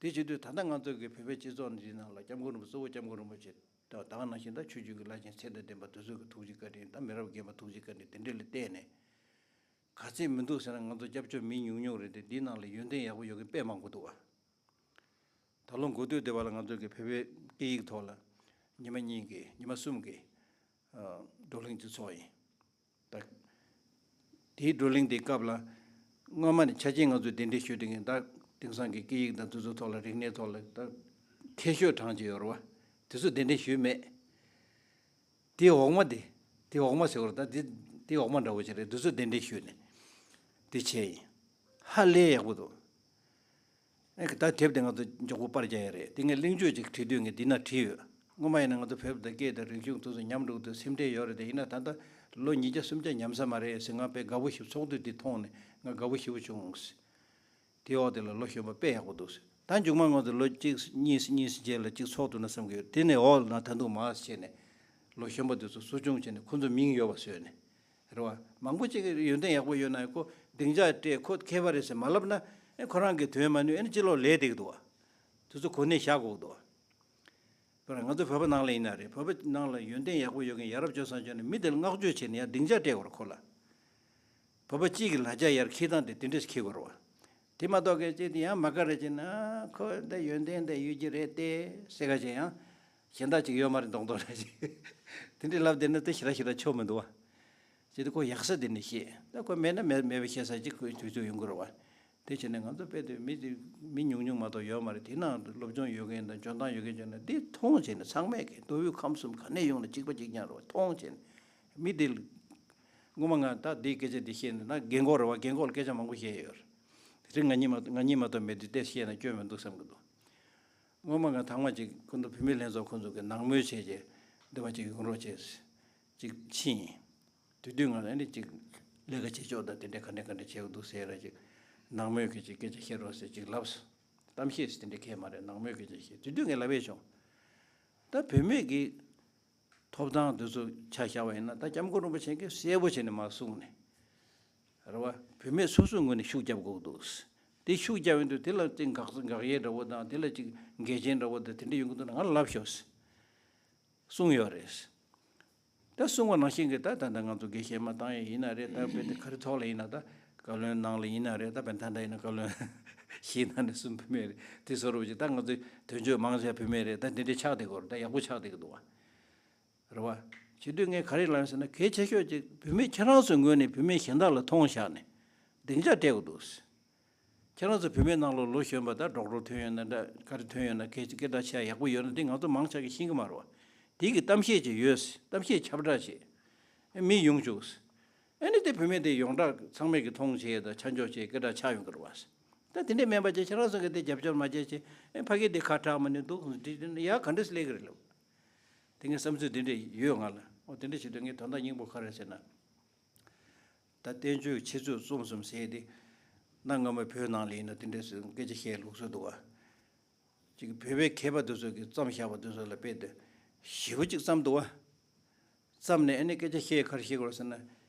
དེ་བྱེད་དུས་ད་ལྟ་ང་ཚོ་གི་བོད་པའི་སྤྱི་ཚོགས་འདིའི་ནང་ལ་སྐྱབས་མགོན་རིན་པོ་གཙོ་བོ་སྐྱབས་མགོན་རིན་པོ་ཆེ་དང་། ད་ག་ནང་བཞིན་ད་ཆོས་བརྒྱུད་ཀྱི་བླ་ཆེན་ཚད་དང་ལྡན་པ་དེ་ཚོ་གི་ཐུགས་རྗེ་བཀའ་དྲིན། ད་མི་རབས་རྒན་པ་ཐུགས་རྗེ་བཀའ་དྲིན་དེ་འདྲས་ལ་བརྟེན་ནས། ག་ཚད་མི་འདུག་ཟེར་ན། ང་ཚོ་སྐྱབས་བཅོལ་མི་ཉུང་ཉུང་རེད་དེ། འདིའི་ནང་ལ་ཡོན་ཏན་ཡག་པོ་ཡོད་མཁན་དཔེ་མང་པོ་འདུག་བ། ད་ལོ་འགོ་སྟོད་སྡེ་བ་ལ་ང་ཚོ་གི་བོད་པའི་སྐད་ཡིག་ཐོག་ལ་ཉི་མ་གཉིས་ཀྱི་ཉི་མ་གསུམ་གྱི་ཨ་བགྲོ་གླེང་ཅིག་ཚོགས་ཡིན། ད་དེའི་བགྲོ་གླེང་དེའི་སྐབས་ལ་སྔོན་མ་ནས་ཆ་རྐྱེན་ང་ཚོས་གདན་འདྲེན་ཞུས་དེ་གིན། ད་དེང་སང་གི་སྐད་ཡིག་དང་དེ་ཚོ་ཐོག་ལ་རིག་གནས་ཐོག་ལ་ད་མཁས་ཤོས་གྲངས་ཅིག་ཡོད་རེད་བ། དེ་ཚོ་གདན་འདྲེན་ཞུས་མེད། དེ་འོག་མ་དེ། དེ་འོག་མ་ཟེར་བ་རེད། ད་དེ་དེ་འོག་མ་འདྲ་བོ་ཅིག་རེད། དེ་ཚོ་གདན་འདྲེན་ཞུས་ནས་དེ་བྱས་ཡིན། ཧ་ལས་ཡག་པོ་འདུག། ཨེ་ད་དེབ་དེ་ང་ཚོ་མགྱོགས་པོ་པར་རྒྱག་ཡ་རེད། དེ་ངས་གླེང་བརྗོད་ཅིག་བྲིས་དུས་ངས་འདི་ན་བྲིས་ཡོད། སྔོན་མ་ཡིན་ན་ང་ཚོ་བོད་དང་སྐད་དང་རིག་གཞུང་དེ་ཚོ་ཉམས་འགྲོ་གི་འདུག། སེམས་ཁྲལ་ཡོད་རེད་དེ། ཡིན་ན་ད་ལྟ་ལོ་ཉིས་བརྒྱ་སུམ་བརྒྱ་ཉམས་ས་མ་རེད་ཟེར། ང་དཔེ་དགའ་པོ་ཞིག། ཚོགས་འདུ་འདི་མཐོང་ནས་ང་དགའ་པོ་ཞེ་པོ་བྱུང་། དེའི་འོག་དེ་ལ་ལོ་གཞོན་པ་དཔེ་ཡག་པོ་འདུག། ད་མཇུག་མ་ང་ཚོ་ལོ་གཅིག་གཉིས་གཉིས་རྗེས་ལ་གཅིག་ཚོགས་འདུག་ན་བསམ་གྱི་ཡོད། དེ་ནས་འོག་ན་ད་དུང་མར་བྱས་ནས་ལོ་གཞོན་པ་དེ་ཚོ་གསོ་སྐྱོང་བྱས་ནས་ཁོ་ཚོ་མིང་ཡོད་པ་བཟོས་ནས། རེད་བ། མང་པོ་ཅིག་གི་ཡོན་ཏན་ཡག་པོ་ཡོད་ན་ཡང་ཁོ་སྡིངས་ཆ་སྤྲད། ཁོ་མཁས་པ་རེད་ཟེར་མ་ལབ་ན། ཨེ་ཁོ་རང་གིས་དོན་མ་ནུས། ཨེ་ནི་ཕྱི་ལོགས་ལས་བསྡད་ཀྱི་འདུག་བ། དེ་ཚོ་གོ་གནས་བཞག་དགོས་ཀྱི་འདུག་བ། དཔེར་ན་ང་ཚོ་བོད་པ་ནང་ལ་ཡིན་ན་རེད། བོད་པ་ནང་ལ་ཡོན་ཏན་ཡག་པོ་ཡོད་མཁན་ཡ་རབས་སྤྱོད་བཟང་བྱུང་ན་མི་དེ་ལ་བསྔགས་བརྗོད་བྱས་ནས་ཡར་སྡིངས་ཆ་སྤྲད་དགོས་རེད་ཁོ་ལ། བོད་པ་གཅིག་གི་ལ་རྒྱ་ཡར་འཁྱེར་སྟངས་དེ་དེ་འདྲས་འཁྱེར་དགོས་རེད་བ། དེ་མ་གཏོགས་སྐད་ཆ་དེ་ཡང་མ་དགའ་རེ་བྱས་ན། ཁོ་འདི་ཡོན་ཏན་འདི་ཡོད་ཀྱི་རེད་དེ་ཟེར་ག་བྱས་ཡང་གཞན་དག་ཅིག་ཡོད་མ་རེད་མདོག་མདོག་རེ་བྱས། དེ་འདྲས་ལབ་བསྡད་ན་དེ་ཞེ་དྲག་ཞེ་དྲག་ཆོ་མི་འདུག་བ། ཅི་སྟེ་ཁོ་ཡག་ས་དེ་འདྲས་ཤེས། ད་ཁོ་མེད་ན་མེད་མེད་པ་ཤེས་ས་ཅིག་ཁོའི་དུས་ཚོད་ཡོང་གི་རེད་བ། དེ་བྱས་ནས་ང་ཚོ་དཔེ་དེ་མི་དེ་མི་ཉུང་ཉུང་མ་གཏོགས་ཡོད་མ་རེད། དེ་ནང་སློབ་སྦྱོང་ཡོད་མཁན་དང་འཇོན་ཐང་ཡོད་མཁན་བྱུང་ན་འདི་མཐོང་བྱས་ནས། ཚང་མས་ཀྱི་མདོ་དབུས་ཁམས་གསུམ་ག་ནས་ཡོང་ན་གཅིག་པ་གཅིག་རྐྱང་རེད་བ། མཐོང་བྱས་ནས་མི་དེ་སྔོན་མ་ང་ད་འདིའི་སྐད་ཆ་འདི་བཤད་ནས་ན། རྒན་གོག་རེད་བ། རྒན་གོག་ལ་སྐད་ཆ་མང་པོ་བཤད་ཡོད་རེད། དེ་རིང་ང་གཉིས་མ་ང་གཉིས་མ་གཏོགས་མེད་དུས་དེ་བཤད་ན་སྐྱོན་མི་འདུག་བསམ་གྱི་འདུག། སྔོན་མ་ང་ཐང་མ་ཅིག་ཁོ་ཚོ་བུད་མེད་ལྷན་ཚོགས་ཁོ་ཚོ་གི་ནང་མོལ་བྱས་རྗེས་འདི་བ་ཅིག་ཡོང་རོགས་བྱས་ཅིག་ཕྱིན་ཡིན། དེ་དུས་ང་ལ་ནི་ཅིག་ལས་ཀ་བྱེད་ཕྱོགས་དང་དེ་འདྲས་ག་འདྲས་ག་འདྲས་བྱེད་དགོས་འདུག་ཟེར་ར་ཅིག་ནང་མོལ་གྱི་ཅིག་སྐད་ཆ་བཤད་རོགས་ཟེར་ཅིག་ལབ་སོང་། གཏམ་བཤད་ཟེར་དེ་འདྲས་གས་མ་རེད། ནང་མོལ་སྐད་ཆ་བཤད། དེ་དུས་ངས་ལབ་ཡས་བྱུང་། ད་བུད་མེད་ཀྱི་ཐོབ་ཐང་དེ་ཚོ་ཆ་བཞག་པ་ཡིན་ན། ད་སྐྱབས་མགོན་རིན་པོ་ཆེ་གིས་གསལ་པོ་བྱས་ནས་མར་གསུངས་ནས། རེད་བ། བུད་མེད་སོ་སོའི་ངོས་ནས་ཤུགས་རྒྱབ་དགོས་འདུག། དེ་ཤུགས་རྒྱབ་ཡོང་དུས་དེ་ལ་ཅིག་འགག་འགག་ཡས་འདྲ་བོ་དང་། དེ་ལ་ཅིག་འགལ་རྐྱེན་འདྲ་བོ་དང་དེ་འདྲ་ཡོང་གི་འདུག་ན་ང་ལ་ལབ་ཤོག་གསུངས་ཡོད་རེད། ད་གསུངས་པ་ནང་བཞིན་གྱི་ད་ད་ལྟ་ང་ཚོ་དགེ་བཤེས་མ་བཏང་ཡས་ཡིན་ན་རེད། ད་དཔེ་དེ་ག་རེ་ཐོག་ལ་ཡིན་ན། ད་བཀའ་བློན་ནང་ལ་ཡིན་ན་རེད། ད་དཔེ་ད་ལྟ་ཡིན་ན་བཀའ་བློན་བཞི་ནང་ནས་གསུམ་བུད་མེད་རེད། དེ་བཟོ་འདྲ་བོ་ཅིག། ད་ང་ཚོའི་དོན་གཅོད་མང་ཆེ་བ་བུད་མེད་རེད། ད་དེ་འདྲས་ཆགས་བསྡད་ཀྱི་ཡོད་རེད། ད་ཡག་པོ་ཆགས་བསྡད་ཀྱི་འདུག་བ། རེད་བ། བྱེད་དུས་ངས་ག་རེ་ལབ་ཡོད་ཟེར་ན། གལ་ཆེ་ཤོས་ཅིག་བུད་མེད་ཁྱེད་རང་ཚོའི་ངོས་ནས་བུད་མེད་གཞན་དག་ལ་མཐོང་བཞག་ནས་སྡིངས་ཆ་སྤྲད་དགོས་འདུག། ཁྱེད་རང་ཚོ་བུད་མེད་ནང་ལོགས་ལོ་གཞོན་པ་དང་ཌོག་ཊར་ཐོན་ཡོད་ན་འདྲ། ག་རེ་ཐོན་ཡོད་ན། སྐད་སྐད་གྲགས་ཆེ་ཡག་པོ་ཡོད་ན་དེ་ང་ཚོ་མང་ཆེ་གིས་ཤེས་ཀྱི་མ་རེད་བ། དེ་གི་གཏམ་བཤད་ཅིག་ཡོད། གཏམ་བཤད་ཁྱབ་བསྒྲགས་བྱེད། ཨེ་མི་ཡོང་བཅུག། ཨེ་ནི་དེ་བུད་མེད་དེ་ཡོངས་གྲགས་ཚང་མས་ཀྱི་མཐོང་བྱས་དང་ཆ་འཇོག་བྱས་སྐད་གྲགས་ཆགས་ཡོང་གི་རེད་བ། ད་དེ་འདྲས་མིན་པ་བྱས། ཁྱེད་རང་ཚོ་གིས་དེ་རྒྱབ་སྐྱོར་མ་བྱས་བྱས། ཨེ་ཕ་གི་དེ་ཁ་གྲག་མ་ནི་འདུག་འདི་ཡ་ག་འདྲས་སླེབས་ཀྱི་རེད་ལབ། དེ་ངའི་བསམ་ཚུལ་དེ་འདྲས་ཡོད་ང་ལ། འོ་དེ་འདྲས་བྱེད་དུས་ངས་དོན་དག་སྙིང་པོ་ག་རེ་ཟེར་ན། ད་བསྟན་བཅོས་འཆད་རྩོད་རྩོམ་གསུམ་ཟེར་དེ། གནའ་སྔ་མོའི་བོད་ནང་ལ་ཡིན་ན་དེ་འདྲས་སུ་སྐད་ཆ་བཤད་ལུགས་སྲོལ་འདུག་བ། ཅིག་བོད་པའི་མཁས་པ་དེ་ཚོ་གིས་བརྩམས་བཞག་པ་དེ་ཚོ་ལ་དཔེ་དེ་ཞེ་པོ་ཅིག་བརྩམས་འདུག་བ། བརྩམས་ནས་ཨ་ནི་སྐད་ཆ་བཤད། ག་རེ་བཤད་དགོས་ཟེར་ན།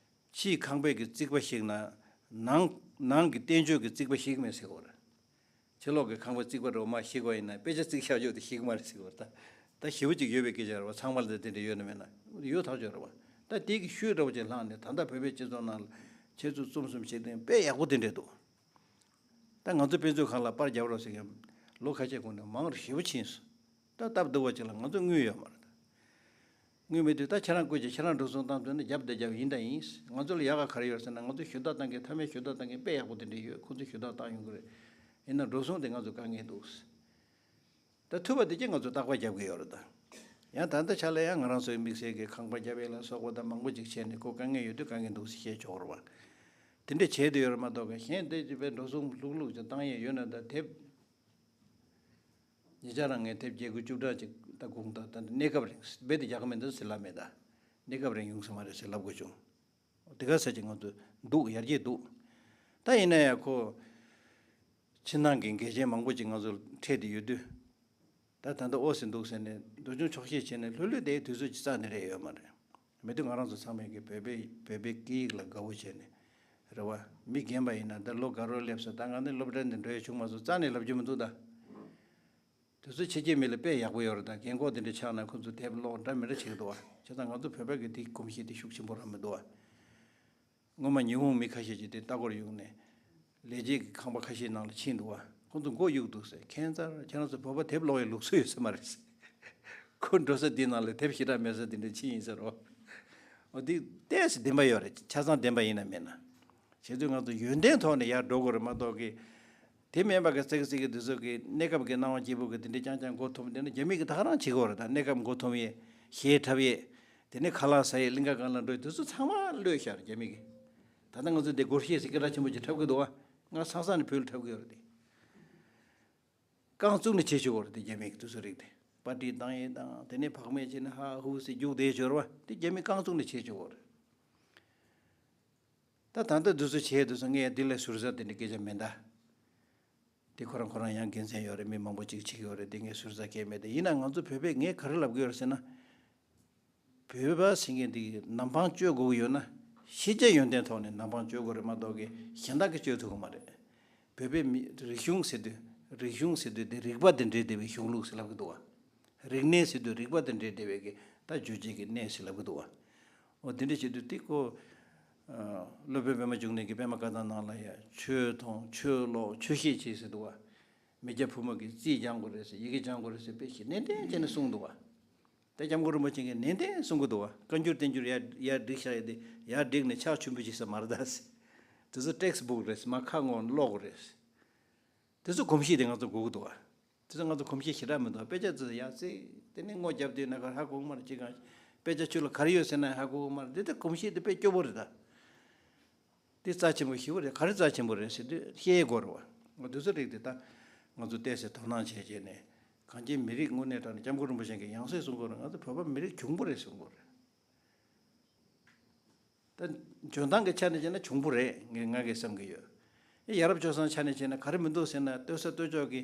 ཕྱིའི་ཁང་པའི་གི་རྩིག་པ་ཞིག་ན། ནང་ནང་གི་བསྟན་བཅོས་ཀྱི་རྩིག་པ་ཞིག་མེད་ཟེར་གོ་ར། ཕྱི་ལོགས་ཀྱི་ཁང་པ་རྩིག་པ་རུ་མ་ཞིག་པ་ཡིན་ན་དཔེ་ཆ་རྩིག་བཞག་ཆོག་དེ་ཞིག་མ་རེད་ཟེར་གོ་ར། ད་ད་ཞེ་པོ་ཅིག་ཡོད་པའི་སྐད་ཆ་རེད་བ། ཚང་མ་ལ་ད་དེ་འདྲ་ཡོད་ན་མེད་ན་ཡོད་ཐག་ཆོད་རེད་བ། ད་དེ་གི་ཤུལ་འདྲ་བོ་ཅིག་ལྷག་ནས་ད་ལྟ་བོད་པའི་སྤྱི་ཚོགས་ནང་ལ་འཆད་རྩོད་རྩོམ་གསུམ་བྱེད་མཁན་དཔེ་ཡག་པོ་དེ་འདྲས་འདུག། ད་ང་ཚོ་དཔེ་མཛོད་ཁང་ལ་པར་རྒྱབ་རོགས་ཟེར་མཁན་ལོ་ཁ་ཤས་གོང་ནས་མང་རུ་ཞེ་པོ་ཕྱིན་སོང་། ད་སྟབས་བདེ་བ་ཅིག་ལ་ང་ཚོ་དངུལ་ཡོད་མ་རེད་ད། དངུལ་མེད་དུས་ད་ཁྱེད་རང་བསྐུར་གྱི། ཁྱེད་རང་འགྲོ་སོང་བཏང་ཐུབ་ན་རྒྱབ་དང་རྒྱབ་ཡིན་དང་ཡིན། ང་ཚོ་ལ་ཡག་ག་ག་རེ་ཡོད་ཟེར་ན། ང་ཚོ་ཞུ་དག་བཏང་མཁན། མཐའ་མའི་ཞུ་དག་བཏང་མཁན་དཔེ་ཡག་པོ་དེ་འདྲས་ཡོད། ཁོ་ཚོ་ཞུ་དག་བཏང་ཡོང་གི་རེད། ཡིན་ན་འགྲོ་སོང་དེ་ང་ཚོ་དཀའ་ངལ་འདུག། ད་ཐུབ་པ་དེ་གྱད་ང་ཚོ་རྟག་པར་རྒྱབ་ཀྱི་ཡོད་རེད་ད། ཡང་ད་ལྟ་ཆ་ལ་ཡང་ང་རང་ཚོའི་དམིགས་བསལ་གྱི་ཁང་པ་རྒྱབ་ཡས་ལ་སོགས་པ་དང་མང་པོ་ཅིག་བྱས་ནས། ཁོ་དཀའ་ངལ་ཡོད་དུས་དཀའ་ངལ་འདུག་ཟེར་བཤད་ཆོག་རེད་བ། དེ་འདྲ་བྱས་བསྡད་ཡོད་རེད་མ་གཏོགས། གཞན་དེ་ཅིག་དཔེ་འགྲོ་སོང་ལྷུག་ལྷུག་ཅིག་བཏང་ཡས་ཡོད་ན། ད་དེབ་ཉེ་ཆར་རང་ངས་དེབ་བརྒྱད་དགུ་བཅུ་ཕྲག་ཅིག་ད་དགོངས་དག། ད་གནས་སྐབས་རིང་རྦད་དེ་རྒྱག་གི་མི་འདུག་ཟེར་ལབ་མེད། ད་གནས་སྐབས་རིང་ཡོང་ས་མ་རེད་ཟེར་ལབ་དགོས་བྱུང་། དེ་ག་ས་ཅིག་ང་ཚོ་འདུག། ཡར་རྒྱས་འདུག། ད་ཡིན་ན་ཡང་ཁོ་ཕྱི་ནང་གི་འགལ་རྐྱེན་མང་པོ་ཅིག་ང་ཚོར་འཕྲད་དེ་ཡོད་དུས། ད་ད་ལྟ་ཨོ་ཟེར་འདུག་ཟེར་ནས་འདུལ་སྐྱོང་ཆོག་ཤེས་བྱས་ནས་ལྷོད་ལྷོད་བསྡད་དུས་ཚོད་ཅིག་རྩ་ནས་རེད་ཡོད་མ་རེད། མི་དུས་ང་རང་ཚོ་ཚང་མས་ཀྱི་བོད་པའི་བོད་པའི་སྐད་ཡིག་ལ་དགའ་བོ་བྱས་ནས་རེད་བ། མི་རྒན་པ་ཡིན་ན་ད་ལོ་དགའ་རོགས་སླེབས་སོང་། ད་ང་ནི་སློབ་གྲྭ་འདི་འགྲོ་ཡ་བྱུང་མ་སོང་། རྩ་ནས་ལབ་རྒྱུ་མི་འདུག་ད། དེ་ཚོ་ཕྱི་རྒྱལ་མི་ལ་དཔེ་ཡག་པོ་ཡོད་རེད། ད་རྒན་གོག་དེ་འདྲ་ཆགས་ན་ཁོ་ཚོ་དེབ་ཀློག་འདྲ་མི་འདྲ་བྱེད་ཀྱི་འདུག་བ། བྱས་ཙང་ང་ཚོ་བོད་པ་གི་དེ་གོམས་གཤིས་དེ་ཤུགས་ཆེན་པོ་རང་མི་འདུག་བ། སྔོན་མ་ཉི་ཧོང་མི་ཁ་ཤས་ཀྱིས་དེ་ལྟ་སྐོར་ཡོང་ནས་ལས་བྱེད་ཀྱི་ཁང་པ་ཁ་ཤས་ནང་ལ་ཕྱིན་འདུག་བ། ཁོ་ཚོ་མགོ་གཡུག་འདུག་ཟེར། ཁྱད་མཚར། ཁྱེད་རང་ཚོ་བོད་པ་དེབ་ཀློག་ཡའི་ལུགས་སྲོལ་ཡོད་ས་མ་རེད་ཟེར། ཁོ་འགྲོ་ས་འདི་ནང་ལ་དེབ་ཞེ་དྲག་མེད་ས་འདི་འདྲ་ཕྱིན་ཡིན་ཟེར་རོ། འོ་འདི་ཏོག་ཙམ་བདེན་པ་ཡོད་རེད། ཆ་ཚང་བདེན་པ་ཡིན་ན་མིན་ན། བྱས་ཙང་ང་ཚོ་ཡོན་ཏན་ཐོག་ནས་ཡར་འགྲོ་དགོས་རེད་མ་གཏོགས་ཀྱི། དེ་མིན་པ་གི་ཙིག་ཙིག་གི་འདི་ཚོ་གི་གནས་སྐབས་ཀྱི་སྣང་བ་སྐྱིད་པོ་གི་དེ་འདྲ་རྐྱང་རྐྱང་མགོ་འཐོམ། དེ་ནི་རྒྱ་མི་གི་ད་ག་རང་བྱེད་ཀྱི་ཡོད་རེད། ད་གནས་སྐབས་མགོ་འཐོམ་ཡས། གཞས་འཁྲབ་ཡས། དེ་ནས་ཁ་ལག་ཟ་ཡས། གླིང་ག་སྒང་ལ་འགྲོ་ཡས། དེ་ཚོ་ཚང་མ་གློད་བཞག་རེད་རྒྱ་མི་གིས། ད་ལྟ་ང་ཚོ་འདི་སྒོར་གཞས་ཟེར་སྐད་གྲགས་ཆེན་པོ་ཅིག་འཁྲབ་གི་འདུག་བ། ང་ས་ས་ནས་བོད་ལ་འཁྲབ་གི་ཡོད་རེད་དེ། རྐང་བཙུགས་ནས་བྱེད་ཆོག་གི་རེད་དེ། རྒྱ་མི་གིས་དེ་ཚོ་རིགས་དེ། པར་ཊི་བཏང་ཡས་དང་། དེ་ནས་བག་མེད་བྱས་ནས་ཧ་ཧུ་ཟེར་རྒྱུགས་བསྡད་ཆོག་རེད་བ། དེ་རྒྱ་མི་རྐང་བཙུགས་ནས་བྱེད་ཆོག་གི་རེད། ད་ད་ལྟ་འདི་ཚོ་བྱས་འདུག་སོང་། ངས་འདི་ལས་ཟུར་ཟ་དེ་འདྲ་སྐད་ཆ་མེད་ད། དེ་ཁོ་རང་ཁོ་རང་ཡང་དགེ་མཚན་ཡོད་རེད། མི་མང་པོ་ཅིག་བྱེད་ཀྱི་ཡོད་རེད། དེ་ངས་ཟུར་ཟ་སྐད་མེད་དེ། ཡིན་ན་ང་ཚོ་བོད་པས་ངས་ག་རེ་ལབ་ཀྱི་ཡོད་རེད་ཟེར་ན། བོད་པ་ཟེར་མཁན་འདི་ནམ་འཕང་གཅོད་དགོས་ཀྱི་ཡོད་ན་ཤེས་བྱ་ཡོན་ཏན་ཐོག་ནས་ནམ་འཕང་གཅོད་དགོས་རེད་མ་གཏོགས་ཀྱི་གཞན་དག་གིས་གཅོད་ཐུབ་ཀྱི་མ་རེད། བོད་པའི་མི་རིག་གཞུང་ཟེར་དུས། རིག་གཞུང་ཟེར་དུས་དེ་རིག་པ་དང་འབྲེལ་བསྡད་པའི་གཞུང་ལུགས་ཟེར་ལབ་ཀྱི་འདུག་བ། རིག་གནས་ཟེར་དུས་རིག་པ་དང་འབྲེལ་བསྡད་པའི་གི་ད་རྒྱུ་ཆ་གི་གནས་ཟེར་ལབ་ཀྱི་འདུག་བ། འོ་དེ་འདྲ་བྱེད་དུས་དེ་ཁོ། ཨ། སློབ་དཔོན་པད་མ་འབྱུང་གནས་ཀྱིས་པད་མ་བཀའ་ཐང་ནང་ལ་ཡ་ཆོས་མཐོང་། ཆོས་ཀློག། ཆོས་བཤད་བྱེད་ཟེར་འདུག་བ། མི་སྐྱ་ཕོ་མོ་གིས་རྩིས་སྦྱང་དགོས་རེད་ཟེར། ཡི་གེ་སྦྱང་དགོས་རེད་ཟེར། དཔེ་ཞིག་ནན་ཏན་བྱས་ནས་གསུངས་འདུག་བ། ད་སྐྱབས་མགོན་རིན་པོ་ཆེ་གིས་ནན་ཏན་གསུང་གི་འདུག་བ། བཀའ་འགྱུར་བསྟན་འགྱུར་ཡར་ཡར་བསྒྲིགས་བཞག་ཡས་དེ་ཡར་བསྒྲིགས་ནས་ཕྱག་མཆོད་འབུལ་བྱེད་ས་མ་རེད་ད་ཟེར། དེ་ཚོ་ཊེགསི་བུག་རེད་ཟེར། མར་ཁ་སྔོག་ཀློག་དགོས་རེད་ཟེར། དེ་ཚོ་གོམས་གཤིས་དེ་ང་ཚོ་དགོས་ཀྱི་འདུག་བ། དེ་ཚོ་ང་ཚོ་གོམས་གཤིས་ཞེ་དྲག་མི་འདུག་བ། དཔེ་ཆ་ཚོ་ཡར་བརྩིགས། དེ་ནས་སྔོ་རྒྱབ་དུས་ན་ག་རེ་ཧ་གོ་གི་མ་རེད། ཅི་གང་། དཔེ་ཆ་ཁྱོད་ལ་ག་རེ་ཡོད་ཟེར་ན་ཧ་གོ་གི་མ་རེད། དེ་ལྟར་གོམས་གཤིས་དེ་དཔེ་སྐྱོ་པོ་རེད་ད། དེ་རྩ་ཆེན་པོ་ཞེ་པོ་རེད། ག་རེ་རྩ་ཆེན་པོ་རེད་ཟེར་དུས་ཤེས་དགོས་རེད་བ། འོ་དེ་ཚོ་རིགས་དེ་ད་ང་ཚོ་བལྟས་ཚེ་དོ་སྣང་བྱས་བྱས་ནས། གངས་ཅན་མི་རིགས་དངོས་གནས་དྲང་གནས་སྐྱབས་མགོན་རིན་པོ་ཆེ་གིས་ཡང་སེ་གསུང་གི་ཡོད་རེད། ང་ཚོ་བོད་པ་མི་རིགས་གྱོང་པོ་རེད་གསུང་གི་ཡོད་རེད། ད་འཇོན་ཐང་གི་ཆ་ནས་བྱས་ན་གྱོང་པོ་རེད། ངས་ང་གིས་བསམ་གྱི་ཡོད། ཨེ། ཡ་རབས་སྤྱོད་བཟང་ཆ་ནས་བྱས་ན་ག་རེ་མི་འདུག་ཟེར་ན། ལྟོས་ས་ལྟོས་ཕྱོགས་ཀྱི་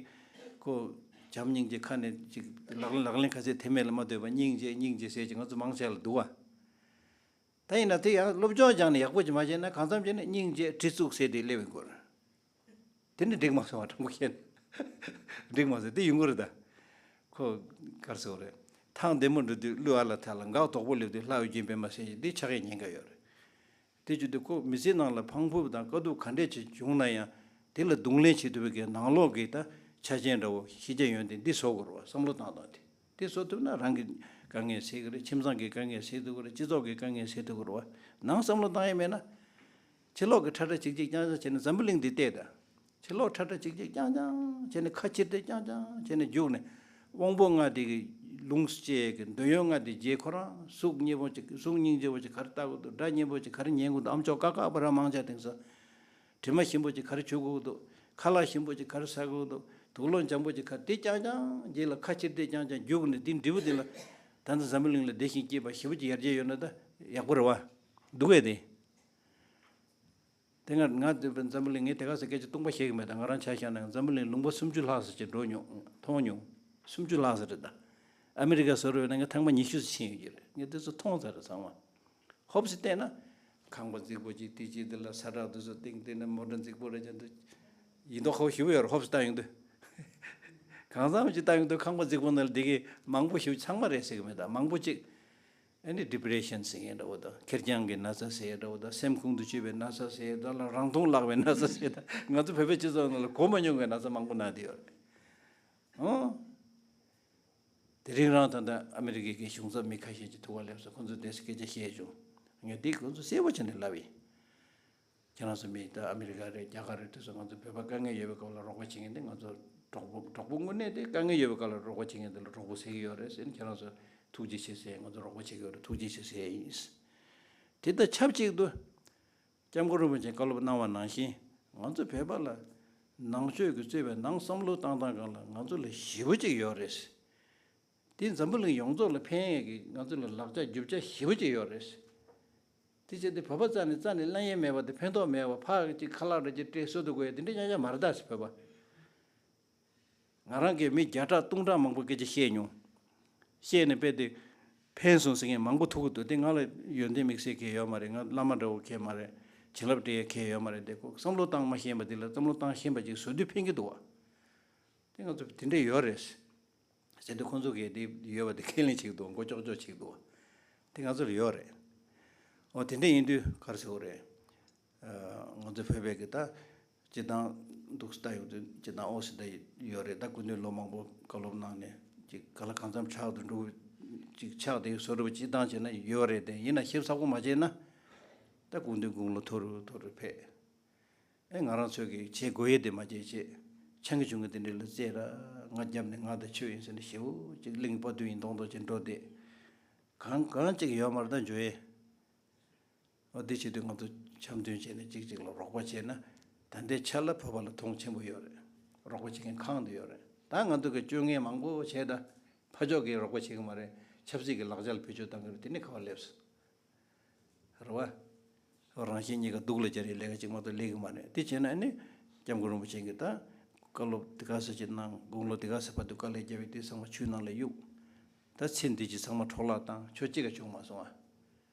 ཁོ་བྱམས་སྙིང་རྗེ་ཁ་ནས་ཅིག་ལག་ལག་ལེན་ག་ཚད་ཐེབས་མེད་ལ་མ་ལྟོས་པར་སྙིང་རྗེ་སྙིང་རྗེ་ཟེར་གྱི་ང་ཚོ་མང་ཆེ་ལ་འདུག་བ། ད་ཡིན་ན་དེ་ཡང་སློབ་སྦྱོང་སྦྱངས་ནས་ཡག་པོ་ཅིག་མ་བྱས་ན་གང་འཚམ་བྱས་ན་སྙིང་རྗེ་གྲི་བཙུགས་ཟེར་དེ་སླེབས་ཡོང་གི་རེད། དེ་ནི་འགྲིག་མ་སོང་བ། དྲང་པོ་བཤད་ན་འགྲིག་མ་སོང་། དེ་ཡོང་གི་རེད་ད། ཁོ་ག་རེ་ཟེར་དགོས་རེད། ཐང་བདེ་མོ་འགྲོ་དུས་ཀླུ་ཨ་ལ་ཐལ། འགག་དོག་པོ་སླེབས་དུས་ལྷ་འོད་ཀྱི་པད་མ་ཟེར་ཞིག་འདི་ཆགས་ཡས་ཉེན་ཁ་ཡོད་རེད། དེ་བྱེད་དུས་ཁོ་མི་ཚེ་ནང་ལ་ཕངས་ཕུབ་དང་དཀའ་སྡུག་ག་འདྲས་ཅིག་བྱུང་ན་ཡང་དེ་ལ་གདོང་ལེན་བྱེད་ཐུབ་པའི་གི་ནང་ལོགས་ཀྱི་ད་ཆ་རྐྱེན་འདྲ་བོ། ཤེས་བྱ་ཡོན་ཏན་འདི་བཟོ་དགོས་རེད་བ། བསམ་བློ་བཏང་སྟངས་དེ། དེ་བཟོ་ཐུབ་ན་རང་གི་དཀའ་ངལ་སེལ་གི་རེད། ཁྱིམ་ཚང་གི་དཀའ་ངལ་སེལ་ཐུབ་ཀྱི་རེད། སྤྱི་ཚོགས་ཀྱི་དཀའ་ངལ་སེལ་ཐུབ་ཀྱི་རེད་བ། ནང་བསམ་བློ་བཏང་ཡས་མེད་ན། ཕྱི་ལོགས་ཀྱི་ཁྲ་ཁྲ་ཅིག་ཅིག་རྐྱང་རྐྱང་བྱས་ནས། འཛམ་བུ་གླིང་འདི་བལྟས་དང་། ཕྱི་ལོགས་ཁྲ་ཁྲ་ཅིག་ཅིག་རྐྱང་རྐྱང་བྱས་ནས། ཁ་ཕྱིར་བལྟས་རྐྱང་རྐྱང་བྱས་ནས་རྒྱུགས་ནས། དབང་པོ་ལྔ་དེ་གི་ལུང་བཅས་ཀྱི་འདོད་ཡོན་ལྔ་དེ་རྗེས་ཁོ་རང་གཟུགས་མཉེས་པོ་ཅིག། གཟུགས་སྙིང་རྗེ་པོ་ཅིག་ག་རེ་ལྟ་དགོས་འདུག། སྒྲ་སྙན་པོ་ཅིག་ག་རེ་ཉན་དགོས་འདུག། ཨ་མཆོག་ཀ་ཁ་པ་ར་མང་ཆ་དེང་སང་། དྲི་མ་ཞིམ་པོ་ཅིག་ག་རེ་བྱུག་དགོས་འདུག། ཁ་ལག་ཞིམ་པོ་ཅིག་ག་རེ་ཟ་དགོས་འདུག། དུག་སློང་འཇམ་པོ་ཅིག་ག་རེ། དེ་རྐྱང་རྐྱང་རྗེས་ལ་ཁ་ཕྱིར་བལྟས་རྐྱང་རྐྱང་རྒྱུགས་ནས། དེ་འབྲས་བུ་དེ་ལ་ད་ལྟ་འཛམ་བུ་གླིང་ལ་བདེ་ཞིང་སྐྱིད་པ་ཞེ་པོ་ཅིག་ཡར་རྒྱས་ཡོད་ན་ད་ཡག་པོ་རེད་བ། འདུག་གས་དེ། དེ་སྔ་ང་འཛམ་བུ་གླིང་། ངས་དེ་ག་ཚོད་སྐད་ཆ་སྟོང་པ་བཤད་ཀྱི་མེད། ད་ང་རང་ཆ་བཞག་ན་འཛམ་བུ་གླིང་ལུང་པ་སུམ་ཅུ་ལྷག་ཙམ་ཅིག་འགྲོ་མྱོང་། མཐོང་མྱོང་། སུམ་ཅུ་ལྷག་ཙམ་རེད་ད། ཨ་མི་རི་ཀ་བཟོ་འདྲ་ཡོད་ན་ངས་ཐེངས་མ་ཉི་ཤུ་ཙམ་ཕྱིན་ཡོད་ཀྱི་རེད། ངས་དེ་ཚོ་མཐོང་ཚར་རེད་ཚང་མ། ཧོབ་སེ་བལྟས་ན། ཁང་པ་རྫིག་པོ་ཅིག་དེ་ཅིག་དེ་ལ་ས་བསྲེགས་དེ་ཚོ་བཏིང་། དེ་ནས་མོ་ཊ་རྫིག་པོ་རེ་ཅན་དུ། ཡིན་མདོག་ཁ་པོ་ཞེ་པོ་ཡོད་རེད། ཧོབ་སེ་བལྟ་ཡོང་དུས། གང་འཚམ་ཅིག་བལྟ་ཡོང་དུས་ཁང་པ་རྫིག་པོ་ནང་ལ་བསྡད་མཁན་མང་པོ་ཞེ་པོ། ཚང་མ་རེད་ཟེར་གྱི་མེད། ད་མང་པོ་ཅིག་ཨ་ནི་ཌི་པི་རེ་ཤན་ཟེར་མཁན་འདྲ་བོ་དང་། ཁེར་རྐྱང་གི་ན་ཚ་ཟེར་འདྲ་བོ་དང་། སེམས་ཁོང་དུ་ཆུད་པའི་ན་ཚ་ཟེར། ད་ལ་རང་མཐོང་བརླག་པའི་ན་ཚ་ཟེར། ད་ང་ཚོ་བོད་པའི་སྤྱི་ཚོགས་ནང་ལ་གོ་མ་མྱོང་བའི་ན་ཚ་མང་པོ་ན་བསྡད་ཡོད་རེད། ཨང་། དེ་རིང་རང་ད་ལྟ་ཨ་མི་རི་ཀའི་གི་གཞུང་ཚབ་མི་ཁ་ཤས་ཀྱི་ཐུག་པ་སླེབས་སོང་། ཁོང་ཚོས་དེ་སྐད་ཆ་བཤད་བྱུང་། ངས་འདི་ཁོང་ཚོ་གསལ་པོ་བྱས་ནས་ལབ་ཡིན། ཁྱེད་རང་ཚོ་མི་ད་ཨ་མི་རི་ཀ་རེད། རྒྱ་གར་རེད། དེ་ཚོ་ང་ཚོ་བོད་པ་དཀའ་ངལ་ཡོད་པའི་སྐབས་ལ་རོགས་པ་བྱེད་མཁན་དེ་ང་ཚོ་གྲོགས་པོ། གྲོགས་པོ་དངོས་གནས་དེ། དཀའ་ངལ་ཡོད་པའི་སྐབས་ལ་རོགས་པ་བྱེད་མཁན་དེ་ལ་གྲོགས་པོ་ཟེར་གྱི་ཡོད་རེད་ཟེར་ནས། ཁྱེད་རང་ཚོ་ཐུགས་རྗེ་ཆེ་ཟེར། ང་ཚོ་རོགས་པ་བྱེད་ཀྱི་ཡོད་རེད། ཐུགས་རྗེ་ཆེ་ཟེར་ཡིན། དེ་དང་ཆབས་ཅིག་ཏུ། སྐྱབས་མགོན་རིན་པོ་ཆེས་བཀའ་སློབ་གནང་བ་ནང་བཞིན། ང་ཚོ་བོད་པ་ལ་ནང་ཆོས་ཀྱིས་གཙོས་པའི་ནང་བསམ་བློ་བཏང་སྟངས་སྒང་ལ་ང་ཚོ་ལ་ཞེ་པོ་ཅིག་ཡོད་རེད། དེ་འཛམ་བུ་གླིང་ཡོངས་རྫོགས་ལ་ཕན་ཡས་ཀྱི་ང་ཚོ་ལ་ལག་ཆ་རྒྱུ་ཆ་ཞེ་པོ་ཅིག་ཡོད་རེད། དེ་བྱས་ཏེ་བོད་པ་རྩ་ནས་རྩ་ནས་ལེན་ཡས་མེད་པ་དེ། ཕན་ཐོགས་མེད་པ། ཕར་ཅིག་ཁ་ལག་རེ་ཅིག་སྤྲད་བཟོ་དུ་དགོས་ཡས་དེ་འདྲ་ཡང་ཡང་མ་རེད་ད་ཟེར། བོད་པ། ང་རང་གིས་མི་བརྒྱ་ཕྲག་སྟོང་ཕྲག་མང་པོ་སྐད་ཆ་བཤད་མྱོང་། བཤད་ནས་དཔེ་དེ། ཕན་སོང་ཟེར་མཁན་མང་པོ་ཐུག་གི་འདུག་དེ་ང་ལ་ཡོན་ཏན་དམིགས་བསལ་གང་ཡང་ཡོད་མ་རེད། ང་བླ་མ་འདྲ་བོ་གང་ཡང་མ་རེད། བྱིན་རླབས་སྤྲད་ཡ་གང་ཡང་ཡོད་མ་རེད། དེ་ཁོ་བསམ་བློ་བཏང་མ་ཤེས་པ་དེ་ལ་བསམ་བློ་བཏང་ཤེས་པ་ཅིག་བཟོ་དུས་ཕན་གྱི་འདུག་བ། དེ་ང་ཚོ་དེ་འདྲས་ཡོད་རེད་ཟེར་དུས་ཁོང་ཚོ་གིས་དེ་ཡོད་པ་དེ་ཁས་ལེན་བྱེད་ཀྱི་འདུག་མགོ་ཀྱོག་ཀྱོག་བྱེད་ཀྱི་འདུག་དེ་ང་ཚོ་ལ་ཡོད་རེད། འོ་དེ་འདྲས་ཡིན་དུས་ག་རེ་ཟེར་དགོས་རེད། ང་ཚོ་བོད་པའི་གི་ད་སྤྱི་བཏང་འདུག་སེ་ལྟ་ཡོང་དུས་སྤྱི་བཏང་ཨོ་སི་ད་ཡོད་རེད། ད་སྐུ་མདུན་ལོ་མང་པོ་བཀའ་སློབ་གནང་ནས་ཅིག་ག་ལ་གང་འཚམ་ཆགས་འདུག་འགྲོ་ཅིག་ཆགས་བསྡད་བཟོ་འདྲ་བོ་སྤྱི་བཏང་བྱས་ན་ཡོད་རེད། དེ་ཡིན་ན་ཞིབ་ཚགས་པོ་མ་བྱས་ན་ད་སྐུ་མདུན་དགུང་ལོ་མཐོ་རུ་མཐོ་རུ་ཕེབས། ཨེ་ང་རང་ཚོས་ཀྱི་བྱེད་དགོས་ཡས་དེ་མ་བྱས་བྱས་ཆང་གི་བྱུང་གི་དེ་འདྲ་ལ་རྩེད་ར་ང་རྒྱབ་ནས་ང་དང་ཆོས་ཡིན་ཟེར་ནས་ཞེ་པོ་ཅིག་གླིང་དཔའ་བདུད་ཡིན་མདོག་མདོག་ཅིག་འགྲོ་བསྡད། གང་གང་ཅིག་ཡོད་མ་རེད་ད་འཇོ་ཡས། འོ་དེ་བྱེད་དུས་ང་ཚོ་འཆམ་མཐུན་བྱས་ནས་གཅིག་གཅིག་ལ་རོགས་པ་བྱས་ན་ད་ལྟའི་ཆ་ལ་བོད་པ་ལ་མཐོང་ཆེན་པོ་ཡོད་རེད། རོགས་པ་བྱེད་མཁན་གང་དུ་ཡོད་རེད། ད་ང་ཚོ་གི་སྤྱོད་ངན་མང་པོ་བྱས་ད་ཕ་ཕྱོགས་ཀྱིས་རོགས་པ་བྱེད་ཀྱི་མ་རེད། ཆབ་སྲིད་ཀྱི་ལག་ཆ་ལ་བེད་སྤྱོད་བཏང་གི་རེད། དེ་ནི་ག་པར་སླེབས་སོང་། རེད་བ། རང་གཞན་གཉིས་ཀ་སྡུག་ལ་སྦྱར་ཡའི་ལས་ཀ་གཅིག་མ་གཏོགས་ལས་ཀྱི་མ་རེད། དེ་བྱས་ན་ཨ་ནི་སྐྱབས་མགོན་རིན་པོ་ཆེ་གིས་ད་བཀའ་སློབ་དེ་ག་ཚོད་ཅིག་གནང་། དགུང་ལོ་དེ་ག་ཚོད་བར་དུ་དཀའ་ལས་བརྒྱབ་པའི་དེ་ཚང་མ་ཆུའི་ནང་ལ་གཡུགས། ད་ཚེ་འདི་ཕྱི་ཚང་མ་འཕྲོ་བརླག་བཏང་། ཆོས་གཅིག་ག་བྱུང་མ་སོང་ཨ།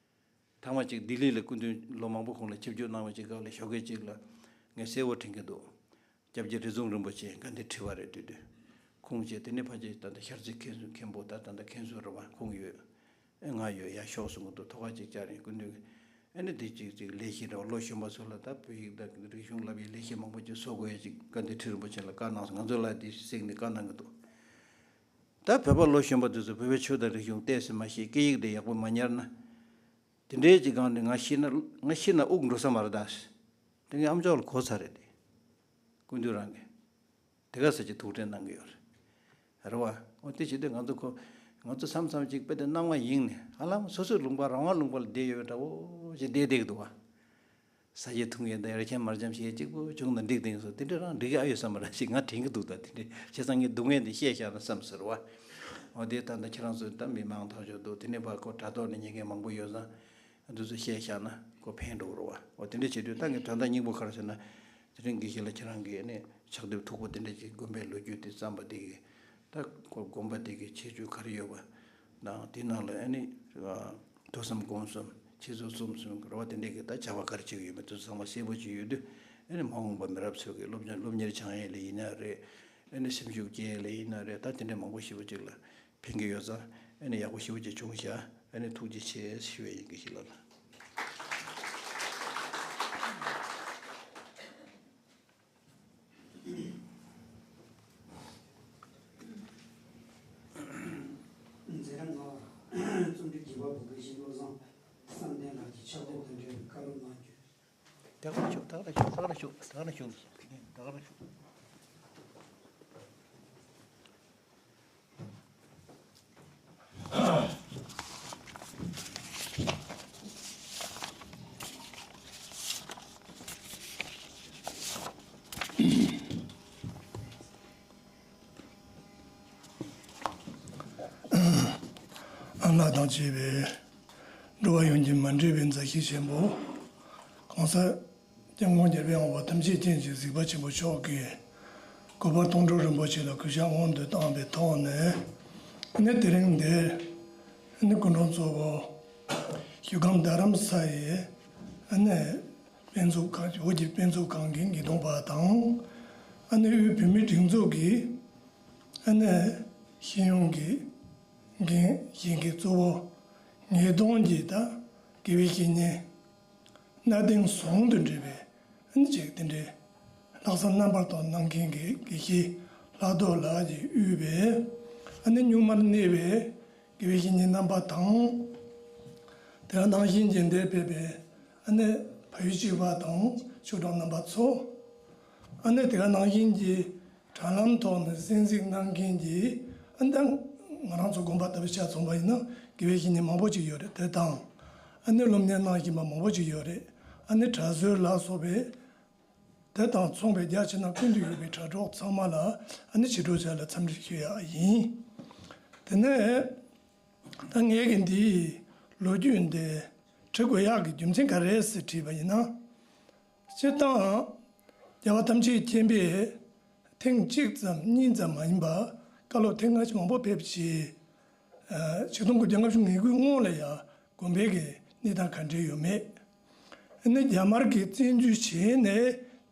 ཐ་མ་གཅིག་ལྡི་ལི་ལ་སྐུ་མདུན་ལོ་མང་པོ་གོང་ལ་ཆིབས་བསྒྱུར་གནང་བ་གཅིག་སྒང་ལ་ཞོགས་ཀས་གཅིག་ལ་ངས་གསལ་བོ་དྲན་གྱི་འདུག་སྐྱབས་རྗེ་རི་རྫོང་རིན་པོ་ཆེ་དགའ་ལྡན་ཁྲི་པ་རེད་དུས་དུས། ཁོང་བཅས་དེ་ནས་ཕལ་ཆེར་ད་ལྟ་ཤར་རྩེ་མཁན་ཟུར་མཁན་པོ་ད་ད་ལྟ་མཁན་ཟུར་རེད་བ། ཁོང་ཡོད། ཨེ་ང་ཡོད། ཡར་ཤོག་གསུང་གི་འདུག་ཐོག་ཁ་ཅིག་བཅར་ཡིན་སྐུ་མདུན་གྱིས། ཨེ་ནི་དེ་ཅིག་ཅིག་ལས་གཞི་རེད་བ། ལོ་གཞོན་པ་ཚོ་ལ་ད་བོད་ཡིག་དང་རིག་གཞུང་བསླབ་པའི་ལས་གཞི་མང་པོ་ཅིག་བཟོ་དགོས་ཡ་ཅིག་དགའ་ལྡན་ཁྲི་རིན་པོ་ཆེ་ལ་བཀའ་གནང་སོང་། ང་ཚོ་ལ་དེ་གཟིགས་ནས་བཀའ་གནང་གི་འདུག་ད་བོད་པ་ལོ་གཞོན་པ་དེ་ཚོ་བོད་པའི་ཆོས་དང་རིག་གཞུང་ཏོག་ཙམ་མ་ཤེས། སྐད་ཡིག་དེ་ཡག་པོ་མ་ཉར་ན། དེ་འདྲའི་ཅིག་སྒང་ནས་ང་ཤི་ན་ང་ཤི་ན་དབུགས་འགྲོ་ས་མ་རེད་ད། དེ་ངའི་ཨ་མཆོག་ལ་གོ་ཚར་རེད་དེ། སྐུ་མདུན་རང་གིས་དེ་ག་ས་ཅིག་ཐུགས་ཁྲལ་གནང་གི་ཡོད་རེད། རེད་བ། འོ་དེ་བྱེད་དུས་ང་ཚོ་ཁོ་ང་ཚོ་མཚམས་མཚམས་ཅིག་དཔེ་དེ་སྣང་བ་ཡེངས་ནས་ཧ་ལམ་སོ་སོའི་ལུང་པ་རང་དབང་ལུང་པ་ལ་བསྡད་ཡོད་པ་འདྲ་བོ་ཞིག་བསྡད་བསྡད་ཀྱི་འདུག་བ། ས་གཞི་ཐུང་ཡས་དང་ཡར་འཁྱམ་མར་འཁྱམ་ཞེས་གཅིག་པུ་བྱུང་ན་འགྲིག་དེ་ཡིན་སོང་། དེ་འདྲ་རང་འགྲིག་གི་ཨ་ཡོད་ས་མ་རེད་ཞེས་ང་དྲན་གྱི་འདུག་ད་དེ་འདྲ་བྱས་ཙང་ངས་སྡུག་བསྔལ་འདི་བཤད་བཞག་ན་བསམ་ཟེར་བ། འོ་དེ་ད་ལྟ་ཁྱེད་རང་ཚོ་ད་མི་མང་ཐག་ཆོད་འདུག་དེ་ནས་ཕར་ཁོ་དྲ་ཐོག་ནས་ཉན་མཁན་མང་པོ་ཡོད་ཙང་འདི་ཚོ་བཤད་བཞག་ན་ཁོ་ཕན་འགྲོ་གི་རེད་བ། འོ་དེ་འདྲ་བྱེད་དུས་ད་ངས་དོན་དག་སྙིང་པོ་ག་རེ་ཟེར་ན། དེ་རིང་དགེ་བཤེས་ལགས་ཁྱེད་རང་གིས་ནི་ཕྱག་དེབ་མཐུག་པོ་དེ་འདྲ་ཅིག་དགོན་པའི་ལོ་རྒྱུས་དེ་བརྩམས་པ་དེ་གིས། ད་ཁོ་དགོན་པ་དེ་གི་ཁྱད་ཆོས་ག་རེ་ཡོད་པ་དང་། དེ་ནང་ལ་ཨ་ནི་ཐོས་བསམ་སྒོམ་གསུམ་ཆོས་ཚུལ་གསུམ་གསུམ་རེད་བ། དེ་འདྲས་ཀྱི་ད་བྱ་བ་ག་རེ་བྱེད་ཀྱི་ཡོད་མེད་དེ་ཚོ་ཚང་མ་གསལ་པོ་ཅིག་ཡོད་དུས། ཨ་ནི་མ་འོངས་པ་མི་རབས་ཚོས་ཀྱི་སློབ་སྦྱོང་སློབ་གཉེར་སྦྱང་ཡས་ལ་ཡིན་ན་རེད། ཨ་ནི་སེམས་ཤུགས་སྐྱེ་ཡས་ལ་ཡིན་ན་རེད། ད་དེ་འདྲས་མང་པོ་ཞེ་པོ་ཅིག་ལ་ཕན་གྱི་ཡོད་ཙང་། ཨ་ནི་ཡག་པོ་ཞེ་པོ་ཅིག་བྱུང་ཤག་ཨ་ནི་ཐུགས་རྗེ་ཆེ་ཞུ་ཡས་ཡིན། དགེ་བཤེས་ལགས་ལ། མཛད་རིམ་ནང་རྩོམ་སྒྲིག་བགྱིས་པ་བུ་དགེ་བཤེས་བློ་བཟང་བསམ་གཏན་ལགས་ཀྱིས་ཕྱག་དེབ་དང་འབྲེལ་བའི་བཀའ་སློབ་གནང་རྒྱུ། ད་ག་རང་བཞུགས། ད་ག་རང་བཞུགས། ད་ག་རང་བཞུགས། ད་ག་རང་བཞུགས། ད་ག་རང་བཞུགས། ལྷ་དང་བཅས་པའི་འགྲོ་བ་ཡོངས་ཀྱི་མ་འདྲེས་པའི་མཛའ་བཤེས་ཆེན་པོ། གོང་ས་སྐྱབས་མགོན་རྒྱལ་བའི་དབང་པོ་ཐམས་ཅད་མཁྱེན་ཅིང་གཟིགས་པ་ཆེན་པོ་མཆོག་གིས་གུས་པ་སྟོང་གྲོགས་རིན་པོ་ཆེ་ལ་གུས་ཞབས་སྔོན་དུ་བཏང་བའི་ཐོག་ནས། ཨ་ནི་དེ་རིང་འདིར་ཨ་ནི་སྐུ་མགྲོན་གཙོ་བོ་ཞུ་ཁམས་རྡ་རམ་ས་ཡི་ཨ་ནི་དཔེ་མཛོད་ཁང་། བོད་ཀྱི་དཔེ་མཛོད་ཁང་གི་ཉེས་རྡུང་པ་དང་། ཨ་ནི་དབུས་བོད་མིའི་སྒྲིག་འཛུགས་ཀྱི་ཨ་ནི་ཤེས་ཡོན་གྱི་འགན་བཞེས་མཁན་གཙོ་བོ་ཉེས་རྡུང་གི་ད་དགེ་བའི་བཤེས་གཉེན། གནའ་དེང་ཟུང་དུ་འབྲེལ་བའི་ཨ་ནི་ཅིག་དེ་འདྲའི་ལྷག་བསམ་རྣམ་པར་དག་གནང་མཁན་གྱི་དགེ་བཤེས་ལྷག་རྡོར་ལགས་ཀྱིས་དབུས་པའི་ཨ་ནི་གཉུག་མར་གནས་པའི་དགེ་བའི་བཤེས་གཉེན་རྣམ་པ་དང་། དེ་ག་ནང་བཞིན་གྱི་འདིར་ཕེབས་པའི་ཨ་ནི་ཕ་ཡུལ་གཅིག་པ་དང་ཆོས་གྲོགས་རྣམ་པ་ཚོ། ཨ་ནི་དེ་ག་ནང་བཞིན་གྱི་དྲ་ལམ་ཐོག་ནས་གསན་གཟིགས་གནང་མཁན་གྱི་ཨ་ནི་ད་ང་རང་ཚོ་དགོན་པ་ལྟ་བུ་ཆ་མཚོན་པ་ཡིན་ན་དགེ་བའི་བཤེས་གཉེན་མང་པོ་ཅིག་ཡོད་རེད། དེ་དང་ཨ་ནི་སློབ་གཉེར་གནང་བཞིན་པ་མང་པོ་ཅིག་ཡོད་རེད། ཨ་ནི་གྲྭ་ཟུར་ལ་སོགས་པའི་དེ་དང་མཚུངས་པའི་རྒྱ་ཆེ་ན་ཀུན་ཏུ་ཡོད་པའི་དྲ་གྲོགས་ཚང་མ་ལ་ཨ་ནི་ཕྱི་དྲོ་ཆ་ལ་འཚམས་འདྲི་ཞུ་ཡག་ཡིན། དེ་ནས་ད་ངས་ཀྱི་འདིའི་ལོ་རྒྱུས་འདི་བྲི་དགོས་ཡག་གི་རྒྱུ་མཚན་ག་རེ་རེད་ཟེར་དྲིས་པ་ཡིན་ན། སྤྱིར་བཏང་རྒྱལ་བ་ཐམས་ཅད་མཁྱེན་པས་ཐེངས་གཅིག་ཙམ་གཉིས་ཙམ་མ་ཡིན་པར་བཀའ་སློབ་ཐེངས་སྔ་ཕྱི་མང་པོ་ཕེབས་ཤིང་ ཆིག་སྟོང་དགུ་བརྒྱ་ལྔ་བཅུ་ང་དགུའི་སྔོན་ལ་ཡང་དགོན་པའི་གི་གནས་སྟངས་ག་འདྲ་ཡོད་མེད། ཨ་ནི་རྒྱ་དམར་གྱིས་བཙན་འཛུལ་བྱས་ནས་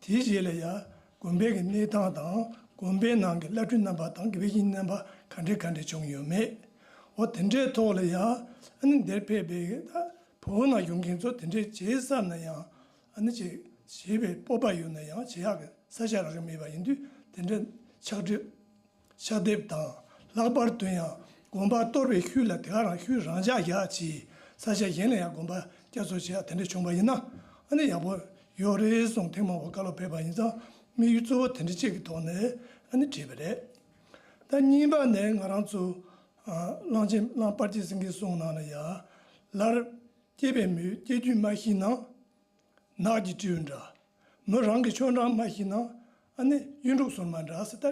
དེའི་རྗེས་ལ་ཡང་དགོན་པའི་གི་གནས་སྟངས་དང་དགོན་པའི་ནང་གི་བླ་སྤྲུལ་རྣམ་པ་དང་དགེ་བའི་བཤེས་གཉེན་རྣམ་པ་ག་འདྲ་ག་འདྲ་བྱུང་ཡོད་མེད། འོ་དེ་འདྲའི་ཐོག་ལ་ཡང་ཨ་ནི་འདིར་ཕེབས་པའི་ད་བོད་ནང་ཡོང་མཁན་ཚོ་དེ་འདྲས་བྱེད་བསམ་ན་ཡང་ཨ་ནི་ཅིག་བྱེད་པའི་སྤོབས་པ་ཡོད་ན་ཡང་བྱེད་ཡག་གི་ས་ཆ་རག་གི་མེད་པ་ཡིན་དུས་དེ་འདྲ་ཕྱག་སྒྲིབ། ཕྱག་དེབ་དང་། ལྷག་པར་དུ་ཡང་དགོན་པ་གཏོར་བའི་ཤུལ་ལ་དེ་ག་རང་ཤུལ་རང་འཇགས་བཞག་ཅིག་ས་ཆ་གཞན་ལ་ཡང་དགོན་པ་བསྐྱར་གསོ་བྱེད་ཡག་དེ་འདྲ་བྱུང་བ་ཡིན་ན་ཨ་ནི་ཡག་པོ་ཡོད་རེད་གསུངས། ཐེངས་མང་པོ་བཀའ་སློབ་ཕེབས་པ་ཡིན་ཙང་དམིགས་ཡུལ་གཙོ་བོ་དེ་འདྲ་གཅིག་གི་ཐོག་ནས་ཨ་ནི་བྲིས་པ་རེད། ད་གཉིས་པ་ནས་ང་རང་ཚོ་ཨ་གླང་ཆེན་གླང་དཔལ་གྱི་སེང་གེའི་གསུང་ནང་ལ་ཡ། ལར་སྐྱེས་པའི་མོས་སྐྱེ་རྒྱུད་མ་ཤེས་ན། ནགས་ཀྱི་སྤྲེའུ་འདྲ། མོ་རང་གི་ཆོས་འབྲང་མ་ཤེས་ན་ཨ་ནི་གཡུ་འབྲུག་སོར་མ་འདྲ་ཟེར། ད་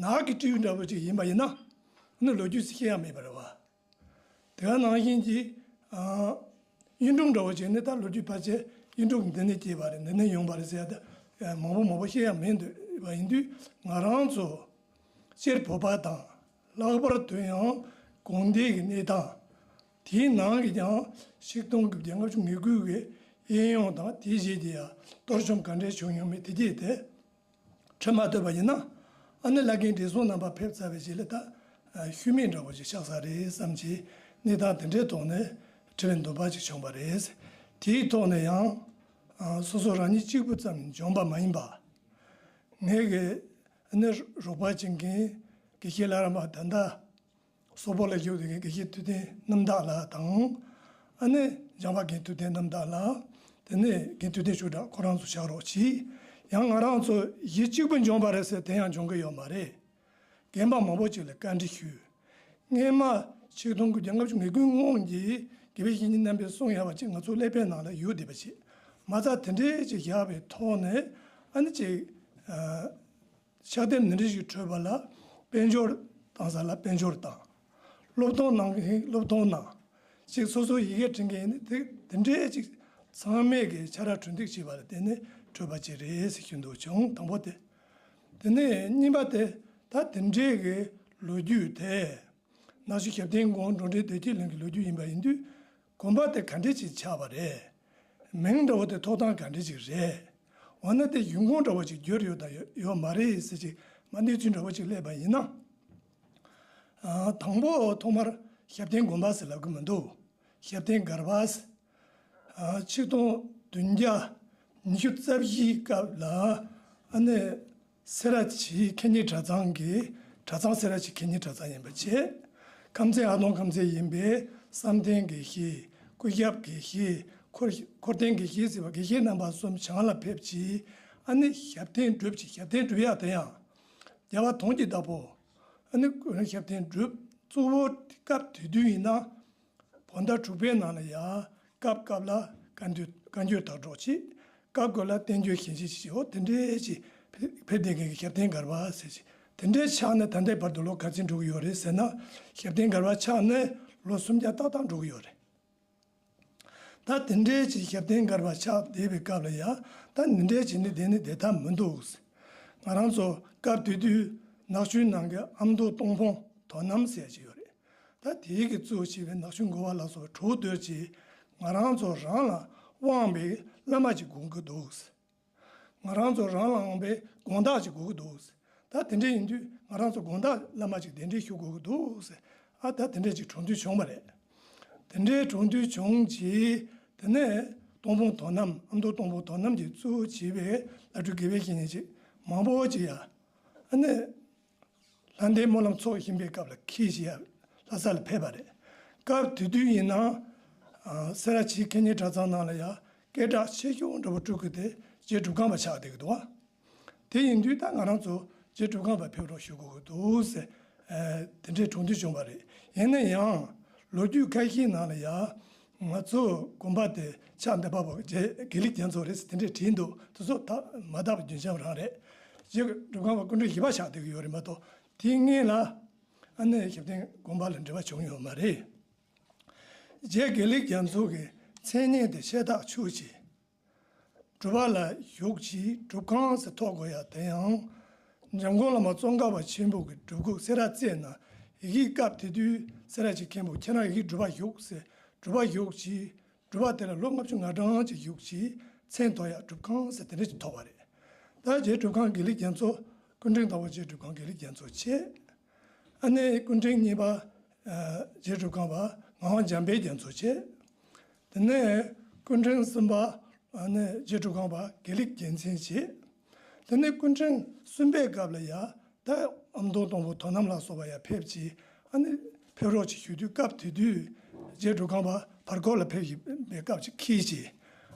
ནགས་ཀྱི་སྤྲེའུ་འདྲ་བོ་ཅིག་ཡིན་པ་ཡིན་ན་ཨ་ནི་ལོ་རྒྱུས་ཤེས་ཡ་མེད་པ་རེད་བ། དེ་ག་ནང་བཞིན་གྱི་ཨ་གཡུ་འབྲུག་འདྲ་བོ་ཅིག་ནི་ད་ལོ་རྒྱུས་ཕལ་ཆེར་གཡུ་འབྲུག་འདི་ནས་སྐྱེས་པ་རེད། འདི་ནས་ཡོང་བ་རེད་ཟེར་ཡ་ད་མང་པོ་མང་པོ་ཤེས་ཡ་མེད་འདུག་བ་ཡིན་དུས་ང་རང་ཚོ་སྤྱིར་བོད་པ་དང་། ལྷག་པར་དུ་ཡང་དགོན་སྡེ་གི་གནས་སྟངས། དེའི་ནང་གི་ཀྱང་ཆིག་སྟོང་དགུ་བརྒྱ་ལྔ་བཅུ་ང་དགུ་གི་གཡས་གཡོན་དང་དེའི་རྗེས་དེ་ཡང་གཏོར་བཅོམ་ག་འདྲས་བྱུང་ཡོད་མེད་དེ་རྗེས་དེ་འཕྲོད་མ་ཐུབ་པ་ཡིན་ན། ཨ་ནི་བླ་རྒན་བགྲེས་སོང་རྣམ་པ་ཕེབས་ཚར་བའི་རྗེས་ལ་ད་ཤུལ་མེད་འདྲ་བོ་ཞིག་ཆགས་ས་རེད་བསམ་གྱི་གནས་སྟངས་དེ་འདྲའི་ཐོག་ནས་དྲི་བའི་འདོད་པ་ཅིག་བྱུང་བ་རེད། དེའི་ཐོག་ནས་ཡང་སོ་སོ་རང་ཉིད་གཅིག་པུ་ཙམ་འཇོན་པ་མ་ཡིན་པ། ངས་གི་ཨ་ནི་རོགས་པ་བྱེད་མཁན་དགེ་བཤེས་ལྷ་རམས་པ་ད་ལྟ་སོག་པོ་ལ་བཞུགས་བསྡད་མཁན་དགེ་བཤེས་ཐུབ་བསྟན་རྣམ་དག་ལགས་དང་། ཨ་ནི་ལྗང་པ་རྒན་ཐུབ་བསྟན་རྣམ་དག་ལགས། དེ་ནས་རྒན་ཐུབ་བསྟན་ཆོས་གྲགས་ཁོ་རང་ཚོ་ཕྱག་རོགས་གྱིས། ཡང་ང་རང་ཚོ་གཞི་གཅིག་པུ་འཇོན་པ་རེད་ཟེར་དེ་ཡང་འཇོན་གི་ཡོད་མ་རེད། རྒན་པ་མང་པོ་ཅིག་ལ་བཀའ་འདྲི་ཞུས། སྔས་མ་ཆིག་སྟོང་དགུ་བརྒྱ་ལྔ་བཅུ་ང་དགུའི་སྔོན་གྱི་དགེ་བའི་བཤེས་གཉེན་རྣམ་པས་གསུངས་ཡག་པ་ཅིག་ང་ཚོ་ཀླད་པའི་ནང་ལ་ཡོད་བསྡད་པ་ཅིག་མ་རྩ་དེ་འདྲའི་ཅིག་བཞག་པའི་ཐོག་ནས་ཨ་ནི་ཅིག་ཨ། ཕྱག་དེབ་འདི་འདྲ་ཞིག་འཕྲོད་པ་ལ་དཔལ་འབྱོར་བཏང་ས་ལ་དཔལ་འབྱོར་བཏང་། སློབ་སྟོན་གནང་མཁན་སློབ་སྟོན་གནང་། ཅིག་སོ་སོ་ཡི་གེ་འབྲི་མཁན་ནི་དེ་དེ་འདྲའི་ཅིག་ཚང་མས་ཀྱི་ཕྱག་ར་གྲུ་འདེགས་བྱས་པ་ལ་བརྟེན་ནས་འཕྲོད་པ་ཅིག་རེད་ཟེར་ཞུ་འདོད་བྱུང་། དང་པོ་དེ། དེ་ནས་གཉིས་པ་དེ་ད་དེ་འདྲའི་གི་ལོ་རྒྱུས་དེ། ནག་ཆུ་ཞབས་བརྟན་དགོན་འགྲོ་འདྲེན་བདེ་སྐྱིད་གླིང་གི་ལོ་རྒྱུས་ཡིན་པ་ཡིན་དུས། དགོན་པ་དེ་ག་འདྲས་ཅིག་ཆགས་པ་རེད། མིང་འདྲ་བོ་དེ་ཐོབ་ཐང་ག་འདྲས་ཅིག་རེད། འོ་ན་དེ་ཡོང་ཁུངས་འདྲ་བོ་ཅིག་བརྗོད་ཡོད་དང་ཡོད་ཡོད་མ་རེད་ཟེར་ཅིག་མ་གནས་ཚུལ་འདྲ་བོ་ཅིག་སླེབས་པ་ཡིན་ན། ཨ། དང་པོ་ཐོག་མར་ཞབས་བརྟན་དགོན་པ་ཟེར་ལབ་གི་མི་འདུག་ཞབས་བརྟན་སྒར་པ་ཟེར། ཨ། ཆིག་སྟོང་བདུན་བརྒྱ་ཉི་ཤུ་རྩ་བཞིའི་སྐབས་ལ་ཨ་ནི་སེ་ར་བྱེས་མཁས་སྙན་གྲྭ་ཚང་གི་གྲྭ་ཚང་སེ་ར་བྱེས་མཁས་སྙན་གྲྭ་ཚང་ཡིན་པ་བྱས། ཁམས་ཚན་ཨ་སྟོང་ཁམས་ཚན་ཡིན་པའི་བསམ་གཏན་དགེ་བཤེས། སྐུ་ཞབས་དགེ་བཤེས། འཁོར་འཁོར་བསྟན་དགེ་བཤེས་ཟེར་བ་དགེ་བཤེས་རྣམ་པ་གསུམ་བྱང་ལ་ཕེབས་ཀྱིས་ཨ་ནི་ཞབས་བརྟན་སྒྲུབ་ཀྱི་ཞབས་བརྟན་སྒྲུབ་ཡག་དེ་ཡང་རྒྱལ་བ་དོན་གྱི་བདག་པོ་ཨ་ནི་ཞབས་བརྟན་སྒྲུབ་གཙོ་བོ་སྐབས་དེ་དུས་ཡིན་ན། བོད་ཟླ་དྲུག་པའི་ནང་ལ་ཡང་སྐབས་སྐབས་ལ་བཀའ་འདུས་བཀའ་འགྱུར་དག་སྒྲོག་ཅིག་སྐབས་སྐབས་ལ་བསྟན་འགྱུར་ཞལ་ཆད་ཅིག་འོ་དེ་འདྲའི་ཅིག་ཕེབས་བསྡད་མཁན་གྱི་ཞབས་བརྟན་སྒར་པ་ཟེར་ཅིག་དེ་འདྲའི་ཆགས་ནས་ད་ལྟའི་བར་དུ་ལོ་ག་ཚོད་འགྲོ་གི་ཡོད་རེད་ཟེར་ན། ཞབས་བརྟན་སྒར་པ་ཆགས་ནས་ལོ་སུམ་བརྒྱ་ཏག་ཏག་འགྲོ་གི་ཡོད་རེད། ད་དེ་འདྲའི་ཅིག་ཞབས་བརྟན་སྒར་པ་ཆགས་བསྡད་པའི་སྐབས་ལ་ཡང་ད་འདི་འདྲའི་ཅིག་ནི་བསྡད་ནི་བསྡད་ཐབས་མི་འདུག་ང་རང་ཚོ་སྐབས་དེ་དུས་ནག་ཆུའི་ནང་གི་ཨ་མདོ་སྟོང་དཔོན་དོ་རྣམ་ཟེར་ཅིག་ཡོད་རེད། ད་དེའི་གི་གཙོ་བྱས་པའི་ནག་ཆུ་འགོ་བ་ལ་སོགས་པའི་གྲོགས་བསྡུར་གྱིས་ང་རང་ཚོ་རང་ལ་དབང་བའི་བླ་མ་ཅིག་དགོས་ཀྱི་འདུག་ང་རང་ཚོ་རང་ལ་དབང་བའི་དགོངས་དག་ཅིག་དགོས་ཀྱི་འདུག་ད་དེ་འདྲ་ཡིན་དུས་ང་རང་ཚོ་དགོངས་དག་བླ་མ་ཅིག་གདན་འདྲེན་ཞུ་དགོས་ཀྱི་འདུག་ཨ་ད་དེ་འདྲ་ཅིག་གྲོས་མཐུན་བྱུང་བ་རེད། དེ་འདྲའི་གྲོས་མཐུན་བྱུང་རྗེས་དེ་ནས་སྟོང་དཔོན་དོ་རྣམ་ཨ་མདོ་སྟོང་དཔོན་དོ་རྣམ་གྱིས་གཙོ་བྱས་པའི་བླ་སྤྲུལ་དགེ་བའི་བཤེས་གཉེན་ཅིག་མང་པོ་ཅིག་ཡ་ཨ་ནི། ལྷ་ལྡན་སྨོན་ལམ་ཚོགས་བཞིན་པའི་སྐབས་ལ་ཁྱེད་ཞིག་ཡང་ལྷ་ས་ལ་ཕེབས་པ་རེད། སྐབས་དེ་དུས་ཡིན་ན། ཨ། སེ་ར་བྱེས་མཁས་སྙན་གྲྭ་ཚང་ནང་ལ་ཡང་སྐད་གྲགས་ཆེ་ཤོས་འདྲ་པོ་སྤྲུལ་སྐུ་དེ་རྗེ་སྒྲུབ་ཁང་པ་ཆགས་བསྡད་ཀྱི་འདུག་བ། དེ་ཡིན་དུས་ད་ང་རང་ཚོ་རྗེ་སྒྲུབ་ཁང་པ་ཕེབས་རོགས་ཞུ་དགོས་ཀྱི་འདུག་ཟེར། ཨ། དེ་འདྲའི་གྲོས་མཐུན་བྱུང་བ་རེད། ཡིན་ན་ཡང་ལོ་རྒྱུས་ཁ་ཤས་ནང་ལ་ཡང་། ང་ཚོ་དགོན་པ་དེ་ཕྱག་འདེབས་པ་པོ་རྗེ་དགེ་ལེགས་རྒྱ་མཚོ་རེད་ཟེར་དེ་འདྲས་བྲིས་འདུག་དེ་ཚོ་ད་མ་དག་པའི་རྒྱུན་ཆགས་རང་རེད། རྗེ་སྒྲུབ་ཁང་པ་སྐུ་ཕྲེང་བཞི་པ་ཆགས་བསྡད་ཀྱི་ཡོད་རེད་མ་གཏོགས་དེའི་སྔོན་ལ་ཨ་ནེ་ཞབས་བརྟན་དགོན་པ་ལ་འབྲེལ་བ་བྱུང་ཡོད་མ་རེད། རྗེ་དགེ་ལེགས་རྒྱ་མཚོ་གི་མཚན་སྙན་དེ་ཤེས་ཐག་ཆོད་ཅིང་། སྒྲུབ་པ་ལ་ཞུགས་ཀྱིས་སྒྲུབ་ཁང་ཟེར་ཐོགས་དགོས་ཡ་དེ་ཡང་། འཇམ་མགོན་བླ་མ་ཙོང་ཁ་པ་ཆེན་པོ་གི་སྒྲུབ་ཁུག་སེ་ར་རྩེ་ན་ ཡི་གེའི་སྐབས་དེ་དུས་སེ་ར་བྱེས་མཁན་པོ་ཁྱེད་རང་ཡི་གེའི་སྒྲུབ་པ་བཞུགས་ཟེར། སྒྲུབ་པ་བཞུགས་བྱས། སྒྲུབ་པ་དེ་ལ་ལོ་ལྔ་བཅུ་ང་གྲངས་ཅིག་བཞུགས་བྱས། མཚན་ཐོགས་ཡག་སྒྲུབ་ཁང་ཟེར་དེ་འདྲ་ཅིག་ཐོགས་པ་རེད། ད་རྗེ་སྒྲུབ་ཁང་དགེ་ལེགས་རྒྱ་མཚོ། སྐུ་ཕྲེང་དང་པོ་རྗེ་སྒྲུབ་ཁང་དགེ་ལེགས་རྒྱ་མཚོ་བྱས། ཨ་ནི་སྐུ་ཕྲེང་གཉིས་པ་ཨ་རྗེ་སྒྲུབ་ཁང་པ་ངག་དབང་འཇམ་དཔལ་རྒྱ་མཚོ་བྱས། དེ་ནས་སྐུ་ཕྲེང་གསུམ་པ་ཨ་ནི་རྗེ་སྒྲུབ་ཁང་པ་དགེ་ལེགས་རྒྱལ་མཚན་བྱས། དེ་ནས་སྐུ་ཕྲེང་གསུམ་པའི་སྐབས་ལ་ཡ་ད་ཨ་མདོ་སྟོང་པོ་དོ་ནམ་ལ་སོགས་པ་ཡ་ཕེབས་ཀྱིས་ཨ་ནི་ཕེབས་རོགས་ཅིག་ཞུ་དུས། སྐབས་དེ་དུས་རྗེ་སྒྲུབ་ཁང་པ་བར་སྐོར་ལ་ཕེབས་བཞིན་པའི་སྐབས་ཅིག་འཁེལ་ཅིག་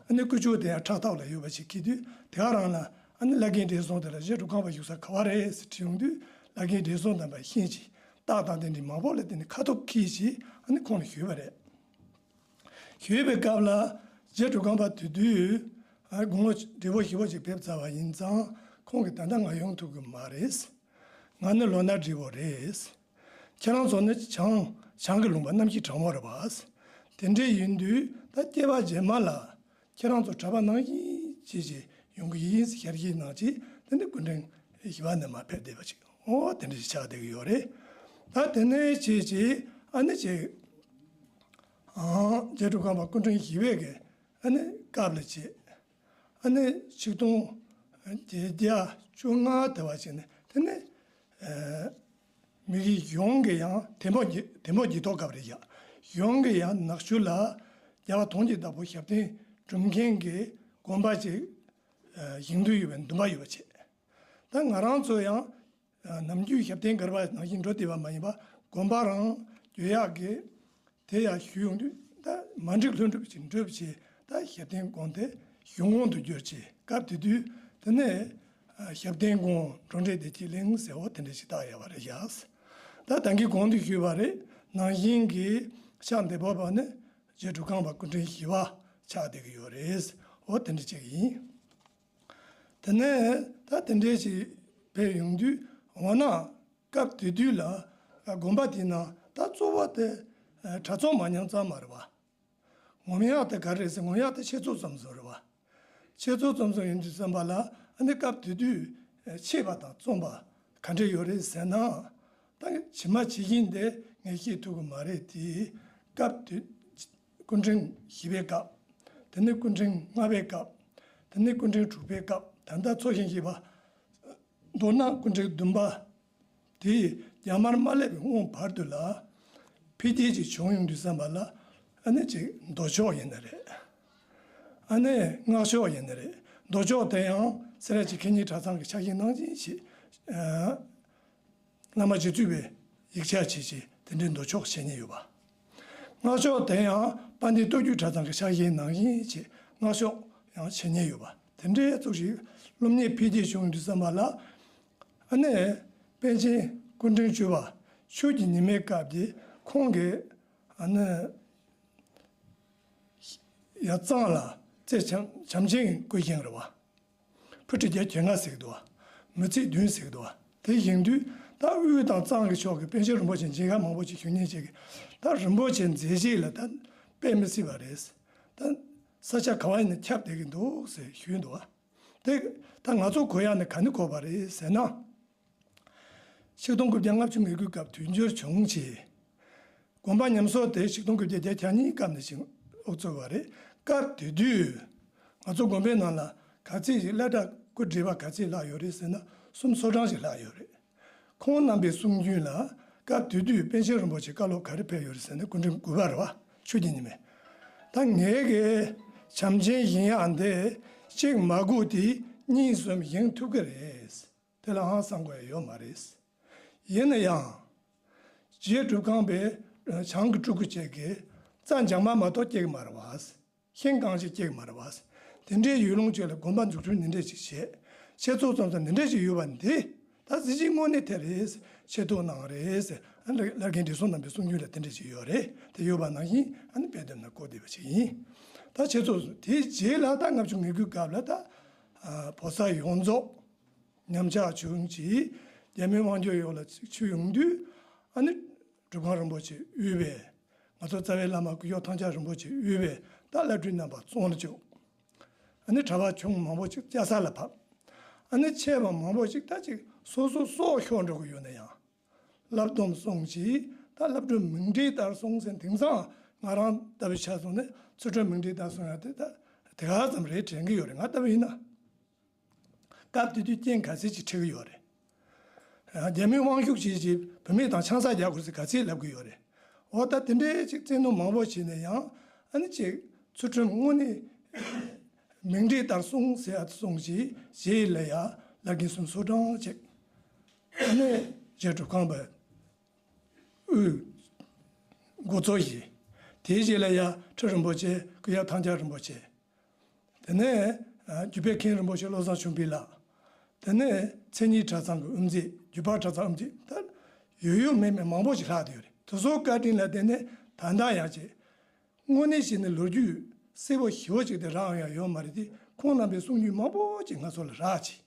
ཨ་ནི་སྐུ་ཕྱོགས་དེ་ཡང་ཕྲག་ཐོག་ལ་ཡོད་པ་ཅིག་འཁེལ་དུས། དེ་ག་རང་ལ་ཨ་ནི་བླ་རྒན་བགྲེས་སོང་དེ་ལ་རྗེ་སྒྲུབ་ཁང་པ་བཞུགས་ས་ག་བ་རེད་ཟེར་དྲིས་ཡོང་དུས། བླ་རྒན་བགྲེས་སོང་དམ་པ་ཤེས་ཅིག་རྟགས་དང་ལྡན་འདི་མང་པོ་ལ་བརྟེན་ནས་ཁ་ཐུག་འཁེལ་ཅིག་ཨ་ནི་ཁོང་ལ་ཞུས་པ་རེད། ཞུས་པའི་སྐབས་ལ་རྗེ་སྒྲུབ་ཁང་པ་དེ་དུས་ཨ་དགུང་ལོ་བགྲེས་པོ་ཞེ་པོ་ཅིག་ཕེབས་ཚར་བ་ཡིན་ཙང་། ཁོང་གིས་ད་ལྟ་ང་ཡོང་ཐུབ་ཀྱི་མ་རེད། ང་ནི་ལོ་ན་བགྲེས་པོ་རེད། ཁྱེད་རང་ཚོ་ནི་བྱང་བྱང་གི་ལུང་པ་གནམ་གཤིས་གྲང་མོ་རེད་པ། དེ་འདྲ་ཡིན་དུས་ད་སྐྱེས་པ་རྗེས་མ་ལ་ཁྱེད་རང་ཚོ་གྲྭ་པ་ནང་བཞིན་བྱས་བྱས་ཡོང་གི་ཡིན་ཟེར་ཞལ་བཞེས་གནང་བྱས། དེ་ནས་སྐུ་ཕྲེང་བཞི་པ་ནས་མར་ཕེབས་བསྡད་པ་ཅིག་འོ་དེ་འདྲ་ཞིག་ཆགས་བསྡད་ཀྱི་ཡོད་རེད། ད་དེ་ནས་བྱས་བྱས་ཨ་ནི་ཅིག་ཨང་རྗེ་སྒྲུབ་ཁང་པ་སྐུ་ཕྲེང་བཞི་པའི་གི་ཨ་ནི་སྐབས་ལ་བྱས། ཨ་ནི་ཆིག་སྟོང་བརྒྱད་བརྒྱ་བཅོ་ལྔ་དེ་བ་ཅིག་ནས་དེ་ནས་ཨ་མི་རིགས་ཡོངས་ཀྱི་ཡང་དེ་འཕོ་དེ་འཕོ་འགྱིག་ཐོག་སྐབས་རེད་ཡ། ཡོངས་ཀྱི་ཡང་ནག་ཆུ་ལ་རྒྱལ་བ་དོན་གྱི་བདག་པོ་ཞབས་བརྟན་སྒྲུབ་མཁན་གྱི་དགོན་པ་ཅིག་ཨ་བཞེངས་འདོད་ཡོད་པའི་འདུན་པ་ཡོད་པ་བྱས། ད་ང་རང་ཚོ་ཡང་ཨ་ནམ་རྒྱུན་ཞབས་བརྟན་སྒར་པ་ནང་བཞིན་འགྲོ་བསྡད་པ་མ་ཡིན་པ། དགོན་པ་རང་བསྐྱོད་ཡག་གི་དེ་ཡང་ཞུས་ཡོང་དུས། ད་མ་འགྲིག་ལྷུན་གྲུབ་ཅིག་འགྲུབ་བྱས། ད་ཞབས་བརྟན་དགོན་དེ་གཞུང་དགོན་དུ་བསྒྱུར་བྱས། སྐབས་དེ་དུས་དེ་ནས་ཨ་ཞབས་བརྟན་དགོན་འགྲོ་གྲོན་བདེ་སྐྱིད་གླིང་ཟེར་བ་དེ་འདྲ་ཞིག་བཏགས་ཡོད་པ་རེད་ཤག་ད་ད་གིན་གོང་དུ་ཞུས་པ་རེད། ནང་བཞིན་གྱི་ཕྱག་འདེབས་པ་ནི་རྗེ་སྒྲུབ་ཁང་པ་སྐུ་ཕྲེང་བཞི་པ་ཆགས་བསྡད་ཀྱི་ཡོད་རེད། འོ་དེ་འདྲ་ཅིག་ཡིན། དེ་ནས་ད་དེ་འདྲ་ཞིག་ཕེབས་ཡོང་དུས། འོ་ན་སྐབས་དེ་དུས་ལ་དགོན་པ་དེ་ནང་ད་གཙོ་བོ་དེ་གྲྭ་ཚང་མ་ཉམས་ཙམ་མ་རེད་པ། ངོམ་ཡག་དེ་ག་རེ་རེད་ཟེར། ངོམ་ཡག་དེ་ཆོས་ཚོགས་ཙམ་ཟིག་རེད་པ། ཆོས་ཚོགས་ཙམ་ཟིག་ཡིན་དུས་ཙམ་པ་ལ། ཨ་ནི་སྐབས་དེ་དུས་ཆད་པ་དང་རྩོམ་པ་ག་འདྲ་ཡོད་རེད་ཟེར་ན། ད་ཇི་མ་ཇི་བཞིན་དེ་ངས་བཤད་ཐུབ་ཀྱི་མ་རེད་དེ། སྐབས་དེ་སྐུ་ཕྲེང་བཞི་པའི་སྐབས། དེ་ནས་སྐུ་ཕྲེང་ལྔ་པའི་སྐབས། དེ་ནས་སྐུ་ཕྲེང་དྲུག་པའི་སྐབས། ད་ལྟ་ཚོ་བཞིན་བཞི་པ། མདོར་ན་སྐུ་ཕྲེང་བདུན་པ་དེ་རྒྱ་དམར་མ་སླེབས་པའི་སྔོན་བར་དུ་ལ་འཕེལ་རྒྱས་ཅིག་བྱུང་ཡོང་དུས་ཙམ་པ་ལ། ཨ་ནི་ཅིག་མདོ་ཕྱོགས་ཡིན་ན་རེད། ཨ་ནི་སྔགས་ཕྱོགས་ཡིན་ན་རེད། མདོ་ཕྱོགས་དེ་ཡང་སེ་ར་བྱེས་མཁན་ཉིད་གྲྭ་ཚང་གི་ཕྱག་བཞེས་གནང་བཞིན་ཞིག་ཨ་བླ་མ་རྗེ་བཙུན་པས་ཡིག་ཆ་བྱས་བྱས་དེ་འདྲའི་མདོ་ཕྱོགས་བྱེད་མཁན་ཡོད་པ། སྔགས་ཕྱོགས་དེ་ཡང་དཔལ་ལྡན་རྟོགས་བརྗོད་གྲྭ་ཚང་གི་ཕྱག་བཞེས་ནང་བཞིན་བྱས་སྔགས་ཕྱོགས་ཡང་བྱེད་མཁན་ཡོད་པ། དེ་འདྲའི་ཙུག་ཞིག་སློབ་གཉེར་འཕེལ་རྒྱས་བྱུང་དུས་ཙམ་པ་ལ། ཨ་ནི་པཎ་ཆེན་སྐུ་ཕྲེང་བཅུ་པ་ཆོས་ཀྱི་ཉི་མའི་སྐབས་ཀྱི་ཁོང་གི་ཨ་ནི་ཡར་གཙང་ལ་རྩེ་བྱམས་བྱམས་ཆེན་སྐུ་བཞེངས་རེད་པ། ཕུ་ཁྲི་བརྒྱད་བཅོ་ལྔ་ཟེར་གྱི་འདུག་པ། མི་ཚེ་བདུན་ཟེར་གྱི་འདུག་པ། དེ་བཞེངས་དུས་ད་དབུས་དང་གཙང་གི་ཕྱོགས་ཀྱི་པཎ་ཆེན་རིན་པོ་ཆེ་མཇལ་ཁ་མང་པོ་ཅིག་ཞུ་མཁན་ཅིག་གིས། ད་རིན་པོ་ཆེ་མཛད་རྗེས་ལ་ད་དཔེ་མི་སྲིད་པ་རེད། ད་ས་ཆ་ག་བ་ཡིན་ན་ཁྱབ་བསྡད་ཀྱི་འདུག་ཟེར་ཞུས་འདུག་པ། དེ་ད་ང་ཚོ་གོ་ཡག་ནི་ག་ནས་གོ་བ་རེད་ཟེར་ན། ཆིག་སྟོང་དགུ་བརྒྱ་ལྔ་བཅུ་ང་དགུའི་སྐབས་དུས་འགྱུར་བྱུང་རྗེས། དགོན་པ་ཉམས་གསོ་དེ་ཆིག་སྟོང་དགུ་བརྒྱ་བརྒྱད་ཅུ་གྱ་གཉིས་སྐབས་ནས་ཅིག་འགོ་བཙུགས་པ་རེད། སྐབས་དེ་དུས་ང་ཚོ་དགོན་པའི་ནང་ལ་ག་ཚད་ཅིག་སློབ་གྲྭ་སྐུ་བགྲེས་པ་ག་ཚད་ལྷག་ཡོད་རེད་ཟེར་ན། གསུམ་སོ་གྲངས་ཤིག་ལྷག་ཡོད་རེད། ཁོང་རྣམ་པའི་གསུང་རྒྱུན་ལ། སྐབས་དེ་དུས་པཎ་ཆེན་རིན་པོ་ཆེ་བཀའ་སློབ་ག་རེ་ཕེབས་ཡོད་རེད་ཟེར་ན། སྐུ་ཕྲེང་དགུ་པ་རེད་པ། ཆོས་ཀྱི་ཉི་མས། ད་ངེད་ཀྱིས་བྱམས་ཆེན་བཞེངས་ཡག་འདི་གཅིག་མ་སྒུག་དེ་གཉིས་གསུམ་བཞེངས་ཐུབ་ཀྱི་རེད། དེ་ལའང་བསམ་དགོས་ཡ་ཡོད་མ་རེད། ཡིན་ན་ཡང་རྗེ་སྒྲུབ་ཁང་པའི་བྱང་གི་སྤྲུལ་སྐུ་བཅས་ཀྱིས་རྩ་འཇག་མ་མ་གཏོགས་སྐྱེ་གི་མ་རེད་པ། ཤིང་རྐང་ཅིག་སྐྱེ་གི་མ་རེད་པ། དེ་འདྲའི་ཡུལ་ལུང་ཅིག་ལ་དགོན་པ་འཛུགས་སྐྲུན་འདི་འདྲ་ཅིག་བྱས། ཆོས་ཚོགས་ཙམ་ཙམ་འདི་འདྲ་ཅིག་ཡོད་པ་འདི། ད་གཟི་བརྗིད་དངོས་གནས་དེ་རེད། ཆེ་མཐོང་གནང་རེད་ཟེར། ཨ་ནི་བླ་རྒན་འབྲས་སྤུངས་རྣམ་པའི་གསུང་རྒྱུན་ལ་དེ་འདྲ་ཅིག་ཡོད་རེད། དེ་ཡོད་པ་ནང་བཞིན་ཨ་ནི་དཔེ་དེབ་ནང་བཀོད་བསྡད་པ་ཅིག་ཡིན། ད་ཆོས་ཚོགས་དེའི་རྗེས་ལ་ད་ལྔ་བཅུ་ང་དགུའི་སྐབས་ལ་ད་ཨ་བོད་ས་ཡོངས་རྫོགས་ཉམས་ཆག་བྱུང་རྗེས། རྒྱ་མིའི་དབང་སྒྱུར་འོག་ལ་ཚུད་ཡོང་དུས། ཨ་ནི་སྒྲུབ་ཁང་རིན་པོ་ཆེ་དབུས་པའི། ང་ཚོ་རྩ་བའི་བླ་མ་སྐུ་ཞབས་ཐང་ཆག་རིན་པོ་ཆེ་དབུས་པའི་ད་བླ་སྤྲུལ་རྣམ་པ་ཙོང་ལ་བཅུག་ཨ་ནི་གྲྭ་པ་ཆུང་མང་པོ་ཅིག་སྐྱ་སར་ལ་ཕབ། ཨ་ནི་ཆེ་བ་མང་པོ་ཅིག་ད་ཅིག་སོ་སོ་སྲོག་ཤོར་འགྲོ་གི་ཡོད་ན་ཡང་། བསླབ་སྡོམ་སྲུང་ཅིག་ད་བསླབ་སྒྲོན་མིང་འབྲས་ལྟར་སྲུང་ཟེར། དེང་སང་ང་རང་ལྟ་བུའི་ཆ་བཟུང་ནས་ཚུལ་ཁྲིམས་མིང་འབྲས་ལྟར་སྲུང་ཡ་དེ་ད་དེ་ག་ཙམ་རེད་དྲན་གྱི་ཡོད་རེད། ང་ལྟ་བུ་ཡིན་ན། སྐབས་དེ་དུས་རྐྱེན་ག་ཚད་ཅིག་འཕྲད་ཀྱི་ཡོད་རེད། རྒྱ་མིའི་དབང་ཤུགས་ཀྱིས་ཀྱིས་བུད་མེད་དང་ཆང་ས་རྒྱག་དགོས་ཟེར་ག་ཚད་ལབ་ཀྱི་ཡོད་རེད། འོ་ད་དེ་འདྲའི་ཅིག་བཙན་གནོན་མང་པོ་བྱས་ནས་ཡང་ཨ་ནི་ཅིག་ཚུལ་ཁྲིམས་དངོས་གནས་མིང་འབྲས་ལྟར་སྲུང་ཟེར་ཡ་སྲུང་ཅིག་རྗེས་ལ་ཡ་བླ་རྒན་གསུམ་གསོ་སྦྱོང་བྱས། ཨ་ནི་རྗེ་སྒྲུབ་ཁང་པའི་དབུས་འགོ་གཙོ་བྱས། དེའི་རྗེས་ལ་ཡ་ཁྲི་རིན་པོ་ཆེ་སྐུ་ཡབ་ཐང་རྒྱལ་རིན་པོ་ཆེ། དེ་ནས་ཨ་རྒྱུད་པའི་མཁན་རིན་པོ་ཆེ་བློ་བཟང་ཆོས་འཕེལ་ལགས། དེ་ནས་མཚན་ཉིད་གྲྭ་ཚང་གི་དབུ་མཛད། རྒྱུད་པ་གྲྭ་ཚང་དབུ་མཛད། ད་ཡོད་ཡོད་མེད་མེད་མང་པོ་ཞིག་ལྷག་བསྡད་ཡོད་རེད། དེ་ཚོའི་བཀའ་དྲིན་ལ་བརྟེན་ནས་ད་ལྟ་ཡང་ཅིག་དངོས་གནས་བྱས་ནས་ལོ་རྒྱུས་གསལ་པོ་ཞེ་པོ་ཅིག་དེ་རག་ཡང་ཡོད་མ་རེད་དེ། ཁོང་རྣམ་པའི་གསུང་རྒྱུན་མང་པོ་ཅིག་ང་ཚོ་ལ་རག་ཅིག་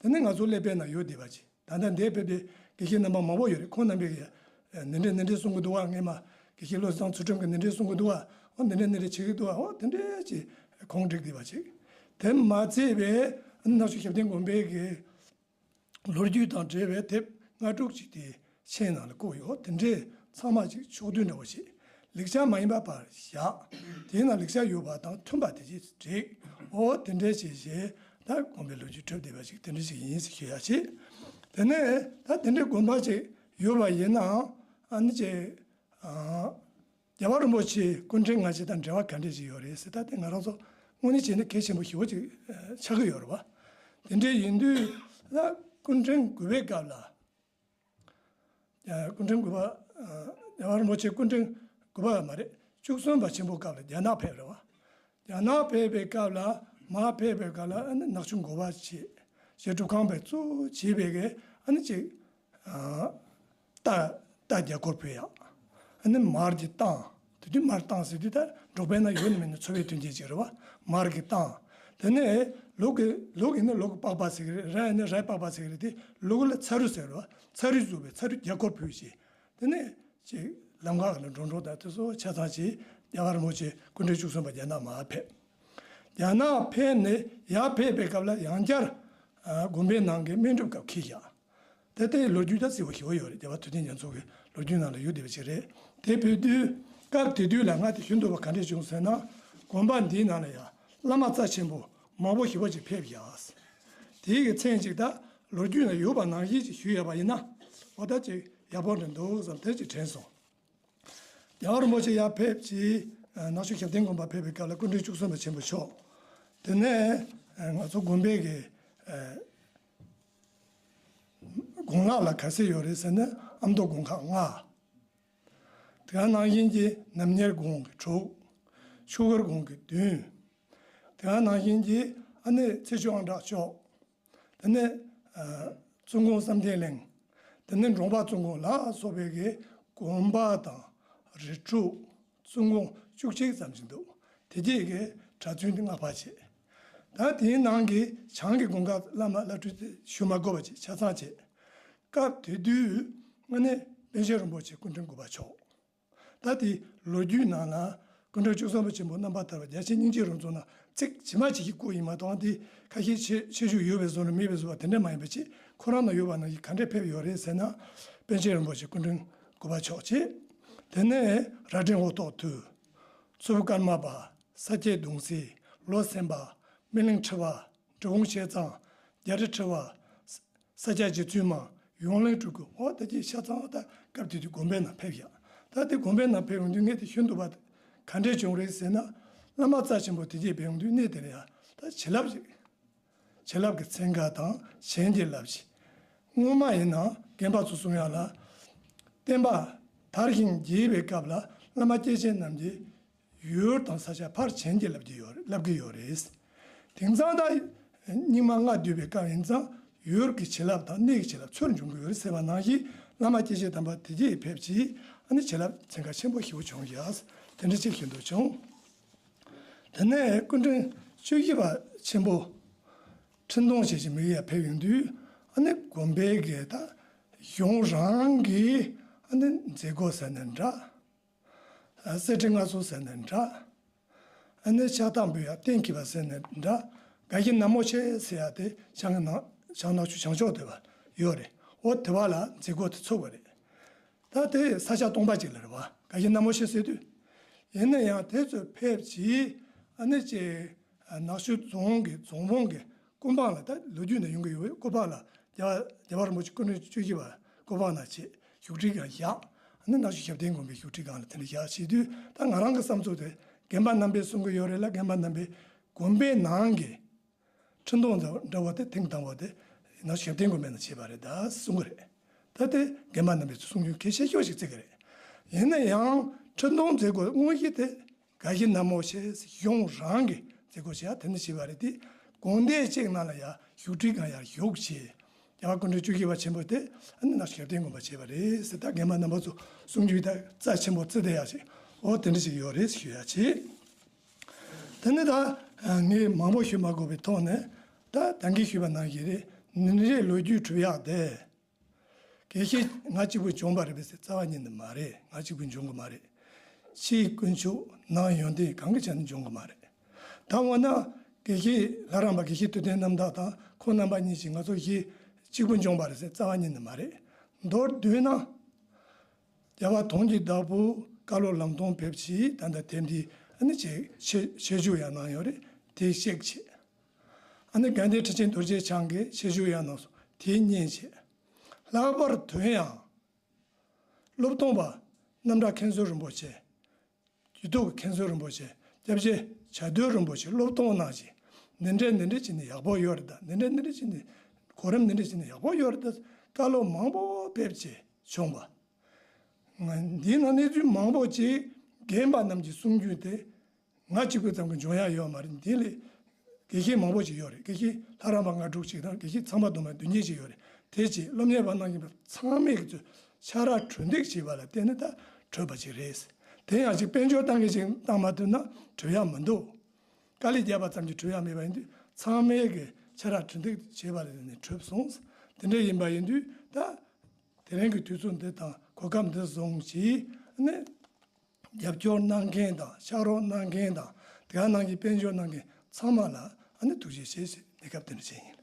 དེ་ནས་ང་ཚོ་ཀླད་པའི་ནང་ཡོད་བསྡད་པ་ཅིག་ད་ལྟ་འདིར་ཕེབས་པའི་དགེ་བཤེས་རྣམ་པ་མང་པོ་ཡོད་རེད། ཁོང་རྣམ་པས་ཀྱི་འདི་འདྲས་འདི་འདྲས་གསུང་གི་འདུག་བ། སྔས་མ་དགེ་བཤེས་བློ་བཟང་ཚུལ་ཁྲིམས་ཀྱིས་འདི་འདྲས་གསུང་གི་འདུག་བ། འོ་འདི་འདྲས་འདི་འདྲས་བྱེད་ཀྱི་འདུག་བ། འོ་དེ་འདྲས་ཅིག་གོང་བསྒྲིགས་བསྡད་པ་ཅིག་དེ་མ་ཚད་པའི་ནག་ཆུ་ཞབས་བརྟན་དགོན་པའི་གི་ལོ་རྒྱུས་དང་འབྲེལ་བའི་དེབ་ལྔ་དྲུག་ཅིག་དེ་མཆན་ནང་ལ་བཀོད་ཡོད། དེ་འདྲས་ཚང་མ་ཅིག་ཕྱོགས་བསྡུས་འདྲ་བོ་ཞིག་ལེགས་ཆ་མ་ཡིན་པ་ཕར་བཞག་དེའི་ནང་ལེགས་ཆ་ཡོད་པ་དང་མཐུན་པ་དེ་ཅིག་བསྒྲིགས། འོ་དེ་འདྲས་བྱས་བྱས་ད་དགོན་པའི་ལོ་རྒྱུས་གྲུབ་བསྡད་པ་ཞིག་དེ་འདྲས་ཞིག་ཡིན་ཟེར་ཞུ་ཡ་བྱེད། དེ་ནས་ད་དེ་འདྲས་དགོན་པ་ཅིག་ཡོད་པ་ཡིན་ནའང་ཨ་ནི་ཅིག་ཨ། རྒྱལ་བ་རིན་པོ་ཆེའི་སྐུ་ཕྲེང་ལྔ་བཅུ་དང་འབྲེལ་བ་ག་འདྲས་ཞིག་ཡོད་རེད་ཟེར། ད་དེ་ང་རང་ཚོ་དངོས་གནས་བྱས་ན་གལ་ཆེན་པོ་ཞེ་པོ་ཅིག་ཆགས་ཀྱི་ཡོད་རེད་བ། དེ་འདྲས་ཡིན་དུས་ད་སྐུ་ཕྲེང་དགུ་པའི་སྐབས་ལ། ཡ། སྐུ་ཕྲེང་དགུ་པ། ཨ། རྒྱལ་བ་རིན་པོ་ཆེ་སྐུ་ཕྲེང་དགུ་པ་མ་རེད། བཅུ་གསུམ་པ་ཆེན་པོའི་སྐབས་ལ་རྒྱ་ནག་ཕེབས་རེད་བ། རྒྱ་ནག་ཕེབས་པའི་སྐབས་ལ་མར་ཕེབས་པའི་སྐབས་ལ་ཨ་ནི་ནག་ཆུ་འགོ་པ་བྱས། རྗེ་སྒྲུབ་ཁང་པའི་གཙོ་བོ་བྱས་པའི་གི་ཨ་ནི་ཅིག་ཨ། རྟ་རྟ་རྒྱ་སྒོར་བུད་ཡག་ཨ་ནི་མར་གྱི་བཏང་། དེ་དུས་མར་བཏང་ཟེར་དུས་ད་འབྲོག་པའི་ནང་ཡོད་ནི་མེད་ནི་འཚོ་བའི་དོན་རྐྱེན་ཅིག་རེད་བ། མར་གྱི་བཏང་། དེ་ནས་ལུག་གི་ལུག་ཡིན་ན་ལུག་གི་པགས་པ་ཟེར་གི་རེད། ར་ཡིན་ན་རའི་པགས་པ་ཟེར་གི་རེད་དེ། ལུག་ལ་ཚ་རུ་ཟེར་བ། ཚ་རུ་བཟོས་པའི་ཚ་རུ་རྒྱ་སྒོར་བུད་བྱས། དེ་ནས་ཅིག་ལམ་ཁ་ལ་འགྲོ་འགྲོ་དང་དེ་ཚོ་ཆ་ཚང་ཅིག་རྒྱལ་བ་རིན་པོ་ཆེ་སྐུ་ཕྲེང་བཅུ་གསུམ་པ་རྒྱ་ནག་མར་ཕེབས། རྒྱ་ནག་ཕེབས་ནས་ཡར་ཕེབས་པའི་སྐབས་ལ་ཡང་བསྐྱར་ཨ་དགོན་པའི་ནང་གི་སྨན་སྒྲུབ་སྐབས་འཁེལ་བཞག་དེ་ལྟའི་ལོ་རྒྱུས་ད་གསལ་པོ་ཞེ་པོ་ཡོད་རེད། རྒྱལ་བ་ཐུབ་བསྟན་རྒྱ་མཚོ་གི་ལོ་རྒྱུས་ནང་ལ་ཡོད་བསྡད་པ་ཅིག་རེད། དེ་བོད་དུས་སྐབས་དེ་དུས་ལ་ང་དེ་ཞུ་འདོད་པ་ག་འདྲས་བྱུང་ཟེར་ན། དགོན་པ་འདིའི་ནང་ལ་ཡང་བླ་མ་རྩ་ཆེན་པོ་མང་པོ་ཞེ་པོ་ཅིག་ཕེབས་ཡག་དེའི་གི་མཚན་ཅིག་ད་ལོ་རྒྱུས་ན་ཡོད་པ་ནང་བཞིན་ཅིག་ཞུ་ཡག་པ་ཡིན་ན། འོ་ད་ཅིག་ཡག་པོ་འདྲ་འདུག་བསམ་དེ་ཅིག་དྲན་སོང་། རྒྱལ་བ་རིན་པོ་ཆེ་ཡར་ཕེབས་ཅིག་ནག་ཆུ་ཞབས་བརྟན་དགོན་པ་ཕེབས་པའི་སྐབས་ལ་སྐུ་ཕྲེང་བཅུ་གསུམ་པ་ཆེན་པོ་མཆོག་དེ་ནས་ང་ཚོ་དགོན་པའི་གི་དགོན་ལག་ལ་ག་ཚད་ཡོད་རེད་ཟེར་ན། ཨ་མདོ་དགོན་ཁག་ལྔ། དེ་ག་ནང་བཞིན་གྱི་ནམ་ཉེར་དགོན་གྱི་དྲུག་ཆོས་སྒར་དགོན་གྱི་བདུན། དེ་ག་ནང་བཞིན་གྱི་ཨ་ནི་ཚེ་མཆོག་ཨང་གྲངས་མཆོག་དེ་ནས་ཨ་བཙུན་དགོན་བསམ་གཏན་གླིང་། དེ་ནས་འབྲོང་པ་བཙུན་དགོན་ལ་སོགས་པའི་གི་དགོན་པ་དང་རི་ཁྲོད་བཙུན་དགོན་བཅུ་གཅིག་ཙམ་ཞིག་འདུག་དེ་རྗེས་ཀྱི་གྲྭ་བཙུན་དེ་ལྔ་པ་བྱས། ད་དེའི་ནང་གི་བྱང་གི་དགོན་ཁག་བླ་མ་བླ་སྤྲུལ་དེ་ཞུ་མ་དགོས་པ་ཅིག་ཆ་ཚང་བྱས། སྐབས་དེ་དུས་ཨ་ནི་པཎ་ཆེན་རིན་པོ་ཆེ་སྐུ་ཕྲེང་དགུ་པ་མཆོག་ད་དེ་ལོ་རྒྱུས་ནང་ལ་སྐུ་ཕྲེང་བཅུ་གསུམ་པ་ཆེན་པོ་རྣམ་པར་ཐར་པ་རྒྱལ་ཆེན་སྙིང་རྗེའི་རབ་མཛོད་ནང་ཚིག་ཇི་མ་ཇི་བཞིན་བཀོད་ཡིན་མ་གཏོགས། དེ་ཁ་ཤས་ཆེ་ཆེ་ཤོས་ཡོད་པའི་བཟོ་འདྲ་མེད་པའི་བཟོ་བ་དེ་འདྲ་མ་ཡིན་པ་ཅིག་ཁོ་རང་ན་ཡོད་པ་ནང་བཞིན་ག་འདྲས་ཕེབས་ཡོད་རེད་ཟེར་ན། པཎ་ཆེན་རིན་པོ་ཆེ་སྐུ་ཕྲེང་དགུ་པ་མཆོག་བྱས། དེ་ནས་རྭ་སྒྲེང་ཧོར་ཐོག་ཐུ། མཚུར་ཕུ་ཀརྨ་པ། ས་སྐྱའི་གདུང་སྲས། ལོ་གསན་པ། སྨིན་གླིང་ཁྲི་པ། འབྲི་གུང་ཆེ་ཚང་། རྒྱ་རི་ཁྲི་པ། ས་སྐྱ་རྗེ་བཙུན་མ། ཡོངས་གླིང་སྤྲུལ་སྐུ། འོ་ད་ཅིག་ཆ་ཚང་ད་སྐབས་དེ་དུས་དགོན་པའི་ནང་ཕེབས་ཡག་ད་དེ་དགོན་པའི་ནང་ཕེབས་ཡོང་དུས་ངས་དེ་ཞུ་འདོད་པ་ག་འདྲས་བྱུང་རེད་ཟེར་ན། བླ་མ་རྩ་ཆེན་པོ་དེ་རྗེས་ཕེབས་ཡོང་དུས་གནས་དེ་ལ་ཡ་ད་བྱིན་རླབས་ཅིག་བྱིན་རླབས་ཀྱི་ཚན་ཁ་དང་བྱིན་གྱི་རླབས་ཅིག་སྔོན་མ་ཡིན་ན་རྒན་པ་ཚོ་གསུང་ཡག་ལ། བསྟན་པ་དར་ཞིང་རྒྱས་པའི་སྐབས་ལ་བླ་མ་སྐྱེས་ཆེན་རྣམས་ཀྱིས་ཡུལ་དང་ས་ཆ་ཕར་བྱིན་གྱིས་བརླབས་ཀྱི་ཡོད་བརླབས་ཀྱི་ཡོད་རེད། དེང་སང་ད་རྙིང་མ་ལྔ་བསྡུས་པའི་སྐབས་ཡིན་ཙང་ཡུལ་གྱི་བྱིན་རླབས་དང་གནས་ཀྱི་བྱིན་རླབས་ཚུར་འབྱུང་གི་ཡོད་རེད་ཟེར་བ་ནང་བཞིན། བླ་མ་སྐྱེས་ཆེན་དམ་པ་དེ་རྗེས་ཕེབས་ཀྱིས་ཨ་ནི་བྱིན་རླབས་ཚན་ཁ་ཆེན་པོ་ཞེ་པོ་བྱུང་ཡག་དེ་འདྲ་ཅིག་ཞུ་འདོད་བྱུང་། དེ་ནས་སྐུ་ཕྲེང་བཅུ་བཞི་པ་ཆེན་པོ་ཁྲི་སྟོང་ཞེས་ཀྱི་མི་ཡར་ཕེབས་ཡོང་དུས། ཨ་ནི་དགོན་པའི་གི་ད་གཞུང་རང་གི་ཨ་ནི་མཛད་སྒོ་ཟེར་ནའང་འདྲ། གསེར་ཁྲི་མངའ་གསོལ་ཟེར་ནའང་འདྲ། ཨ་ནི་ཕྱག་རྟགས་འབུལ་ཡག་རྟེན་འཁྱེར་བ་ཟེར་ནའང་འདྲ། དགའ་བཞི་ནག་མོ་ཆེ་ཟེར་ཡག་དེ་བྱང་གི་ནག་བྱང་ནག་ཆུ་བྱང་ཕྱོགས་དེ་བ་ཡོད་རེད། འོ་དེ་བ་ལ་མཛད་སྒོ་དེ་ཚུགས་པ་རེད། ད་དེ་ས་ཆ་སྟོང་པ་ཅིག་ལ་རེད་བ། དགའ་བཞི་སྣ་མོ་ཆེ་ཟེར་དུས། ཡིན་ན་ཡང་དེ་ཚོས་ཕེབས་ཀྱིས་ཨ་ནི་ཅིག་ནག་ཆུ་རྫོང་གི་རྫོང་དཔོན་གྱི་སྐུ་འབངས་ལ། ད་ལོ་རྒྱུས་ནས་ཡོང་གི་ཡོད། སྐུ་འབངས་ལ་རྒྱལ་བ་རྒྱལ་བ་རིན་པོ་ཆེ་སྐུ་ཕྲེང་བཅུ་བཞི་པ་སྐུ་འབངས་ལ་ཅིག་བཞུགས་ཁྲི་སྒང་བཞག་ཨ་ནི་ནག་ཆུ་ཞབས་བརྟན་དགོན་པའི་བཞུགས་ཁྲི་སྒང་ལ་དེ་འདྲ་བཞག་བྱེད་དུས། ད་ང་རང་གི་བསམ་ཚུལ་དེ་རྒན་པ་རྣམ་པས་གསུང་གི་ཡོད་རེད་ལ། རྒན་པ་རྣམ་པས་དགོན་པའི་ནང་གི་འཕྲིན་གཏོང་འདྲ་བོ་དེ་ཐེངས་དང་པོ་དེ་ནག་ཆུ་ཞབས་བརྟན་དགོན་པའི་ནང་བྱས་པ་རེད་ད་གསུང་གི་རེད། ད་དེ་རྒན་པ་རྣམ་པས་གསུང་རྒྱུ་གལ་ཆེ་ཤོས་ཤིག་བརྩི་གི་རེད། ཡིན་ན་ཡང་འཕྲིན་གཏོང་མཛད་སྒོ་དངོས་གཞི་དེ་དགའ་བཞི་སྣ་མོ་ཆེ་གཞུང་རང་གི་མཛད་སྒོ་བྱས་དེ་འདྲ་བྱས་པ་རེད་དེ། དགོན་སྡེ་གཅིག་ནང་ལ་ཡ་བཞུགས་ཁྲི་སྒང་ཡར་བཞུགས་བྱས། རྒྱལ་བ་སྐུ་ཕྲེང་བཅུ་བཞི་པ་ཆེན་པོ་དེ་ཨ་ནི་ནག་ཆུ་ཞབས་བརྟན་དགོན་པ་བྱས་པ་རེད་ཟེར། ད་རྒན་པ་རྣམ་པ་ཚོ་གསུང་རྒྱུ་ད་རྩ་ཆེན་པོ་བརྩི་བསྡད་ཡག་ཅིག་འོ་དེ་འདྲ་ཞིག་ཡོད་རེད་ཞུ་ཡག་ཅིག་དེ་ནི་ད་ངས་མང་པོ་ཞུ་མ་དགོས་པའི་ཐོག་ནས། ད་ད་གིན་ཞུས་པ་ནང་བཞིན་རེད། ཉིན་རེའི་ལོ་རྒྱུས་གྲུབ་ཡག་དེ། དགེ་བཤེས་ང་གཅིག་པུས་བྱུང་བ་རེད་པས་ཟེར་རྩ་བ་ཉིད་ནས་མ་རེད། ང་གཅིག་པུས་འབྱུང་གི་མ་རེད། ཕྱིའི་དཀོན་མཆོག་ནང་ཡོན་ཏན་གང་གི་ཆ་ནས་འབྱུང་གི་མ་རེད། ད་འོ་ན་དགེ་བཤེས་ལྷ་རམས་པ་དགེ་བཤེས་ཐུབ་བསྟན་རྣམ་དག་དང་ཁོང་རྣམ་པ་གཉིས་ཀྱིས་ང་ཚོ་བཞི་གཅིག་པུ་འབྱུང་བ་རེད་ཟེར་རྩ་བ་ཉིད་ནས་མ་རེད། མདོར་བསྡུས་ན། རྒྱལ་བ་དོན་གྱི་བདག་པོ་བཀའ་སློབ་ལམ་སྟོན་ཕེབས་ཤིང་། ད་ལྟ་དེབ་འདི་ཨ་ནི་ཆེ་ཆེ་ཆེ་ཆུང་ཡང་གནང་ཡོད་རེད། དེ་ཤེས་བྱས། ཨ་ནི་དགའ་ལྡན་ཁྲི་ཆེན་རྡོ་རྗེ་འཆང་གིས་ཆེ་ཆུང་ཡང་གནང་སོང་། དེ་མཉན་བྱས། ལྷག་པར་དོན་ཡང་སློབ་སྟོན་པ་རྣམ་གྲྭ་མཁན་ཟུར་རིན་པོ་ཆེ། རྒྱུད་སྟོད་ཀྱི་མཁན་ཟུར་རིན་པོ་ཆེ། སྐྱབས་རྗེ་བྱ་རྡོར་རིན་པོ་ཆེ་སློབ་སྟོན་གནང་ཞིང་། འདི་འདྲས་འདི་འདྲས་བྱས་ནས་ཡག་པོ་ཡོད་རེད་ད། འདི་འདྲས་འདི་འདྲས་བྱས་ནས་གོ་རིམ་འདི་འདྲས་བྱས་ནས་ཡག་པོ་ཡོད་རེད་ད། བཀའ་སློབ་མང་པོ་ཕེབས་བྱས་བྱུང་བ། ང་འདི་ན་གནས་ཚུལ་མང་པོ་ཅིག་རྒན་པ་རྣམས་ཀྱིས་གསུང་རྒྱུ་དེ། ང་གཅིག་པུ་ཙམ་གྱིས་འབྱུང་ཡག་ཡོད་མ་རེད། འདི་ལས་དགེ་བཤེས་མང་པོ་ཞིག་ཡོད་རེད། དགེ་བཤེས་ལྷ་རམས་པ་ལྔ་དྲུག་ཅིག་དང་། དགེ་བཤེས་ཚངས་པ་མདོ་སྨད་བདུན་བརྒྱད་ཅིག་ཡོད་རེད། དེ་རྗེས་སློབ་གཉེར་བ་རྣམས་ཀྱིས་ཚང་མས་ཀྱི་ཚོས་ཕྱག་ར་གྲ་སྒྲིག་བྱས་པ་ལ་བརྟེན་ནས་ད་གྲུབ་པ་ཅིག་རེད། དེ་ཡང་ཅིག་དཔལ་འབྱོར་བཏང་གི་ཅིག་བཏང་མ་ཐུབ་ན་གྲུབ་ཡག་མི་འདུག་དཀའ་ལས་བརྒྱབ་པ་ཙམ་གྱིས་གྲུབ་ཡག་མེད་པ་ཡིན་དུས། ཚང་མས་ཀྱི་ཕྱག་ར་གྲ་སྒྲིག་བྱས་པ་ལ་བརྟེན་ནས་གྲུབ་སོང་། དེ་འདྲ་ཡིན་པ་ཡིན་དུས་ད། དེ་རིང་གི་དུས་ཚོད་འདི་དང་གོ་སྐབས་འདི་བཟུང་བྱས་ནས། རྒྱབ་སྐྱོར་གནང་མཁན་དང་ཕྱག་རོགས་གནང་མཁན་དང་། དེ་ག་ནང་བཞིན་དཔལ་འབྱོར་གནང་མཁན་ཚང་མ་ལ་ཨ་ནི་ཐུགས་རྗེ་ཆེ་ཞེས་གནས་སྐབས་འདི་འདྲ་བྱས་ཡིན།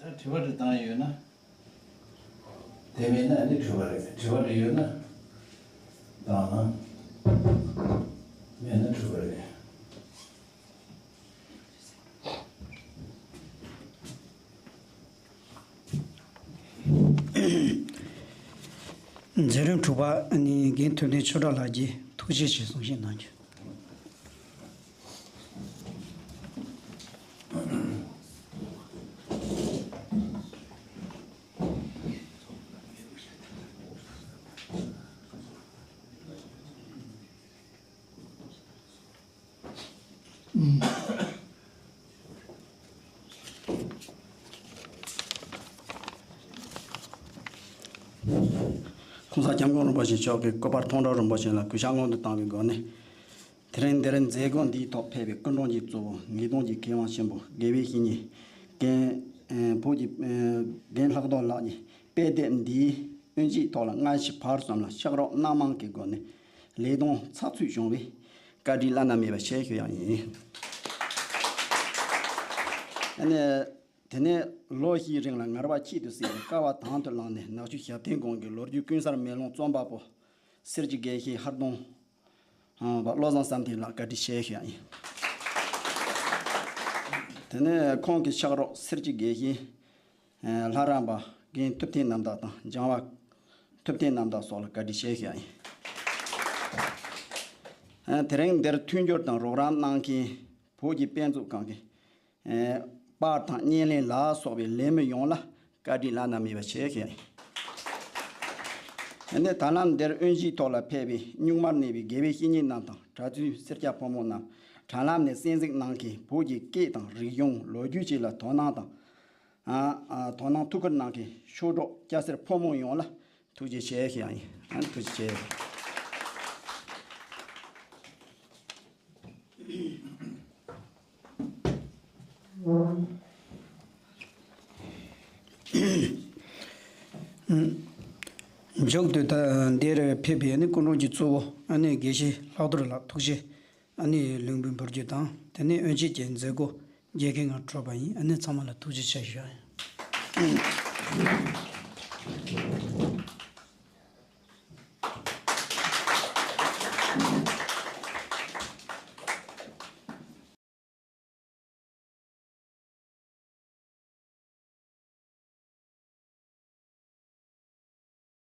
ད་དྲི་བ་འདྲ་བཏང་ཡོད་ན། དེ་མེད་ན་ནི་དྲི་བ་རེད། དྲི་བ་འདྲ་ཡོད་ན་བཏང་། མེད་ན་དྲི་བ་རེད། མཛད་རིམ་དྲུག་པ་ནི་རྒན་ཐུབ་བསྟན་ཆོས་གྲགས་ལགས་ཀྱིས་ཐུགས་རྗེ་ཆེ་གསུང་བཤད་གནང་རྒྱུ།༸གོང་ས་༸སྐྱབས་མགོན་རིན་པོ་ཆེ་མཆོག་གིས་སྐུ་པར་མཐོང་གྲོལ་རིན་པོ་ཆེ་ལ་གུས་ཕྱག་སྔོན་དུ་བཏང་བའི་སྒོ་ནས། དེ་རིང་འདིར་མཛད་སྒོ་འདིའི་ཐོག་ཕེབས་པའི་སྐུ་མགྲོན་གྱི་གཙོ་བོ། ངེས་དོན་གྱི་མཁས་དབང་ཆེན་པོ་དགེ་བའི་བཤེས་གཉེན་རྒན། ཨེ། བོད་ཀྱི། ཨེ། རྒན་ལྷག་རྡོར་ལགས་ཀྱིས་དཔེ་དེབ་འདིའི་དབུ་འབྱེད་ཐོག་ལ་སྔ་ཕྱི་བར་གསུམ་ལ་ཕྱག་རོགས་སྣ་མང་གི་སྒོ་ནས་ལས་དོན་ཚགས་ཚུད་བྱུང་བས་བཀའ་དྲིན་བླ་ན་མེད་པ་ཞེས་ཞུ་ཡག་ཡིན། ཨ་ནི། དེ་ནས་ལོ་བཞིའི་རིང་ལ་ངལ་བ་ཁྱད་དུ་བསད་ནས་དཀའ་བ་དང་དུ་བླངས་ནས་ནག་ཆུ་ཞབས་བརྟན་དགོན་གྱི་ལོ་རྒྱུས་ཀུན་གསར་མེ་ལོང་རྩོམ་པ་པོ་སེར་སྐྱའི་དགེ་བཤེས་ལྷག་རྡོར་བློ་བཟང་བསམ་གཏན་ལགས་བཀའ་དྲིན་ཆེ་ཞུ་ཡག་ཡིན། དེ་ནས་ཁོང་གི་ཕྱག་རོགས་སེར་སྐྱའི་དགེ་བཤེས་ལྷ་རམས་པ་རྒན་ཐུབ་བསྟན་རྣམ་དག་དང་འཇང་བ་ཐུབ་བསྟན་རྣམ་དག་སོགས་ལ་བཀའ་དྲིན་ཆེ་ཞུ་ཡག་ཡིན། དེ་རིང་འདིར་མཐུན་འགྱུར་དང་རོགས་རམ་གནང་མཁན་བོད་ཀྱི་དཔེ་མཛོད་ཁང་གི་པར་དང་བརྙན་ལེན་ལ་སོགས་པའི་ལས་མི་ཡོངས་ལ་བཀའ་དྲིན་བླ་ན་མེད་པ་ཞེས་ཞུ་ཡག་ཡིན། དེ་ནས་ད་ལམ་འདིར་དབུ་འབྱེད་ཐོག་ལ་ཕེབས་པའི་གཉུག་མར་གནས་པའི་དགེ་བའི་བཤེས་གཉེན་རྣམས་དང་གྲྭ་བཙུན་སེར་སྐྱ་ཕོ་མོ་རྣམས་དྲ་ལམ་ནས་གསན་གཟིགས་གནང་མཁན་བོད་ཀྱི་སྐད་དང་རིག་གཞུང་ལོ་རྒྱུས་བཅས་ལ་དོ་སྣང་དང་། ཨ། ཨ། དོ་སྣང་ཐུགས་ཁུར་གནང་མཁན་ཆོས་གྲོགས་སྐྱ་སེར་ཕོ་མོ་ཡོངས་ལ་ཐུགས་རྗེ་ཆེ་ཞུ་ཡག་ཡིན། ཨ། ཐུགས་རྗེ་ཆེ། མཇུག་ཏུ་ད་འདིར་ཕེབས་པའི་ཨ་ནི་སྐུ་མགྲོན་གྱི་གཙོ་བོ་ཨ་ནི་དགེ་བཤེས་ལྷག་རྡོར་ལགས་ཐུགས་རྗེ་ཨ་ནི་ལུང་པ་འབུལ་རྒྱུ་དང་། དེ་ནས་དབོན་སྤྱི་རྒན་མཛད་སྒོ་རྒྱལ་ཁའི་ངང་གྲུབ་པ་ཡིན། ཨ་ནི་ཚང་མ་ལ་ཐུགས་རྗེ་ཆེ་ཞུ་ཡ་ཡིན།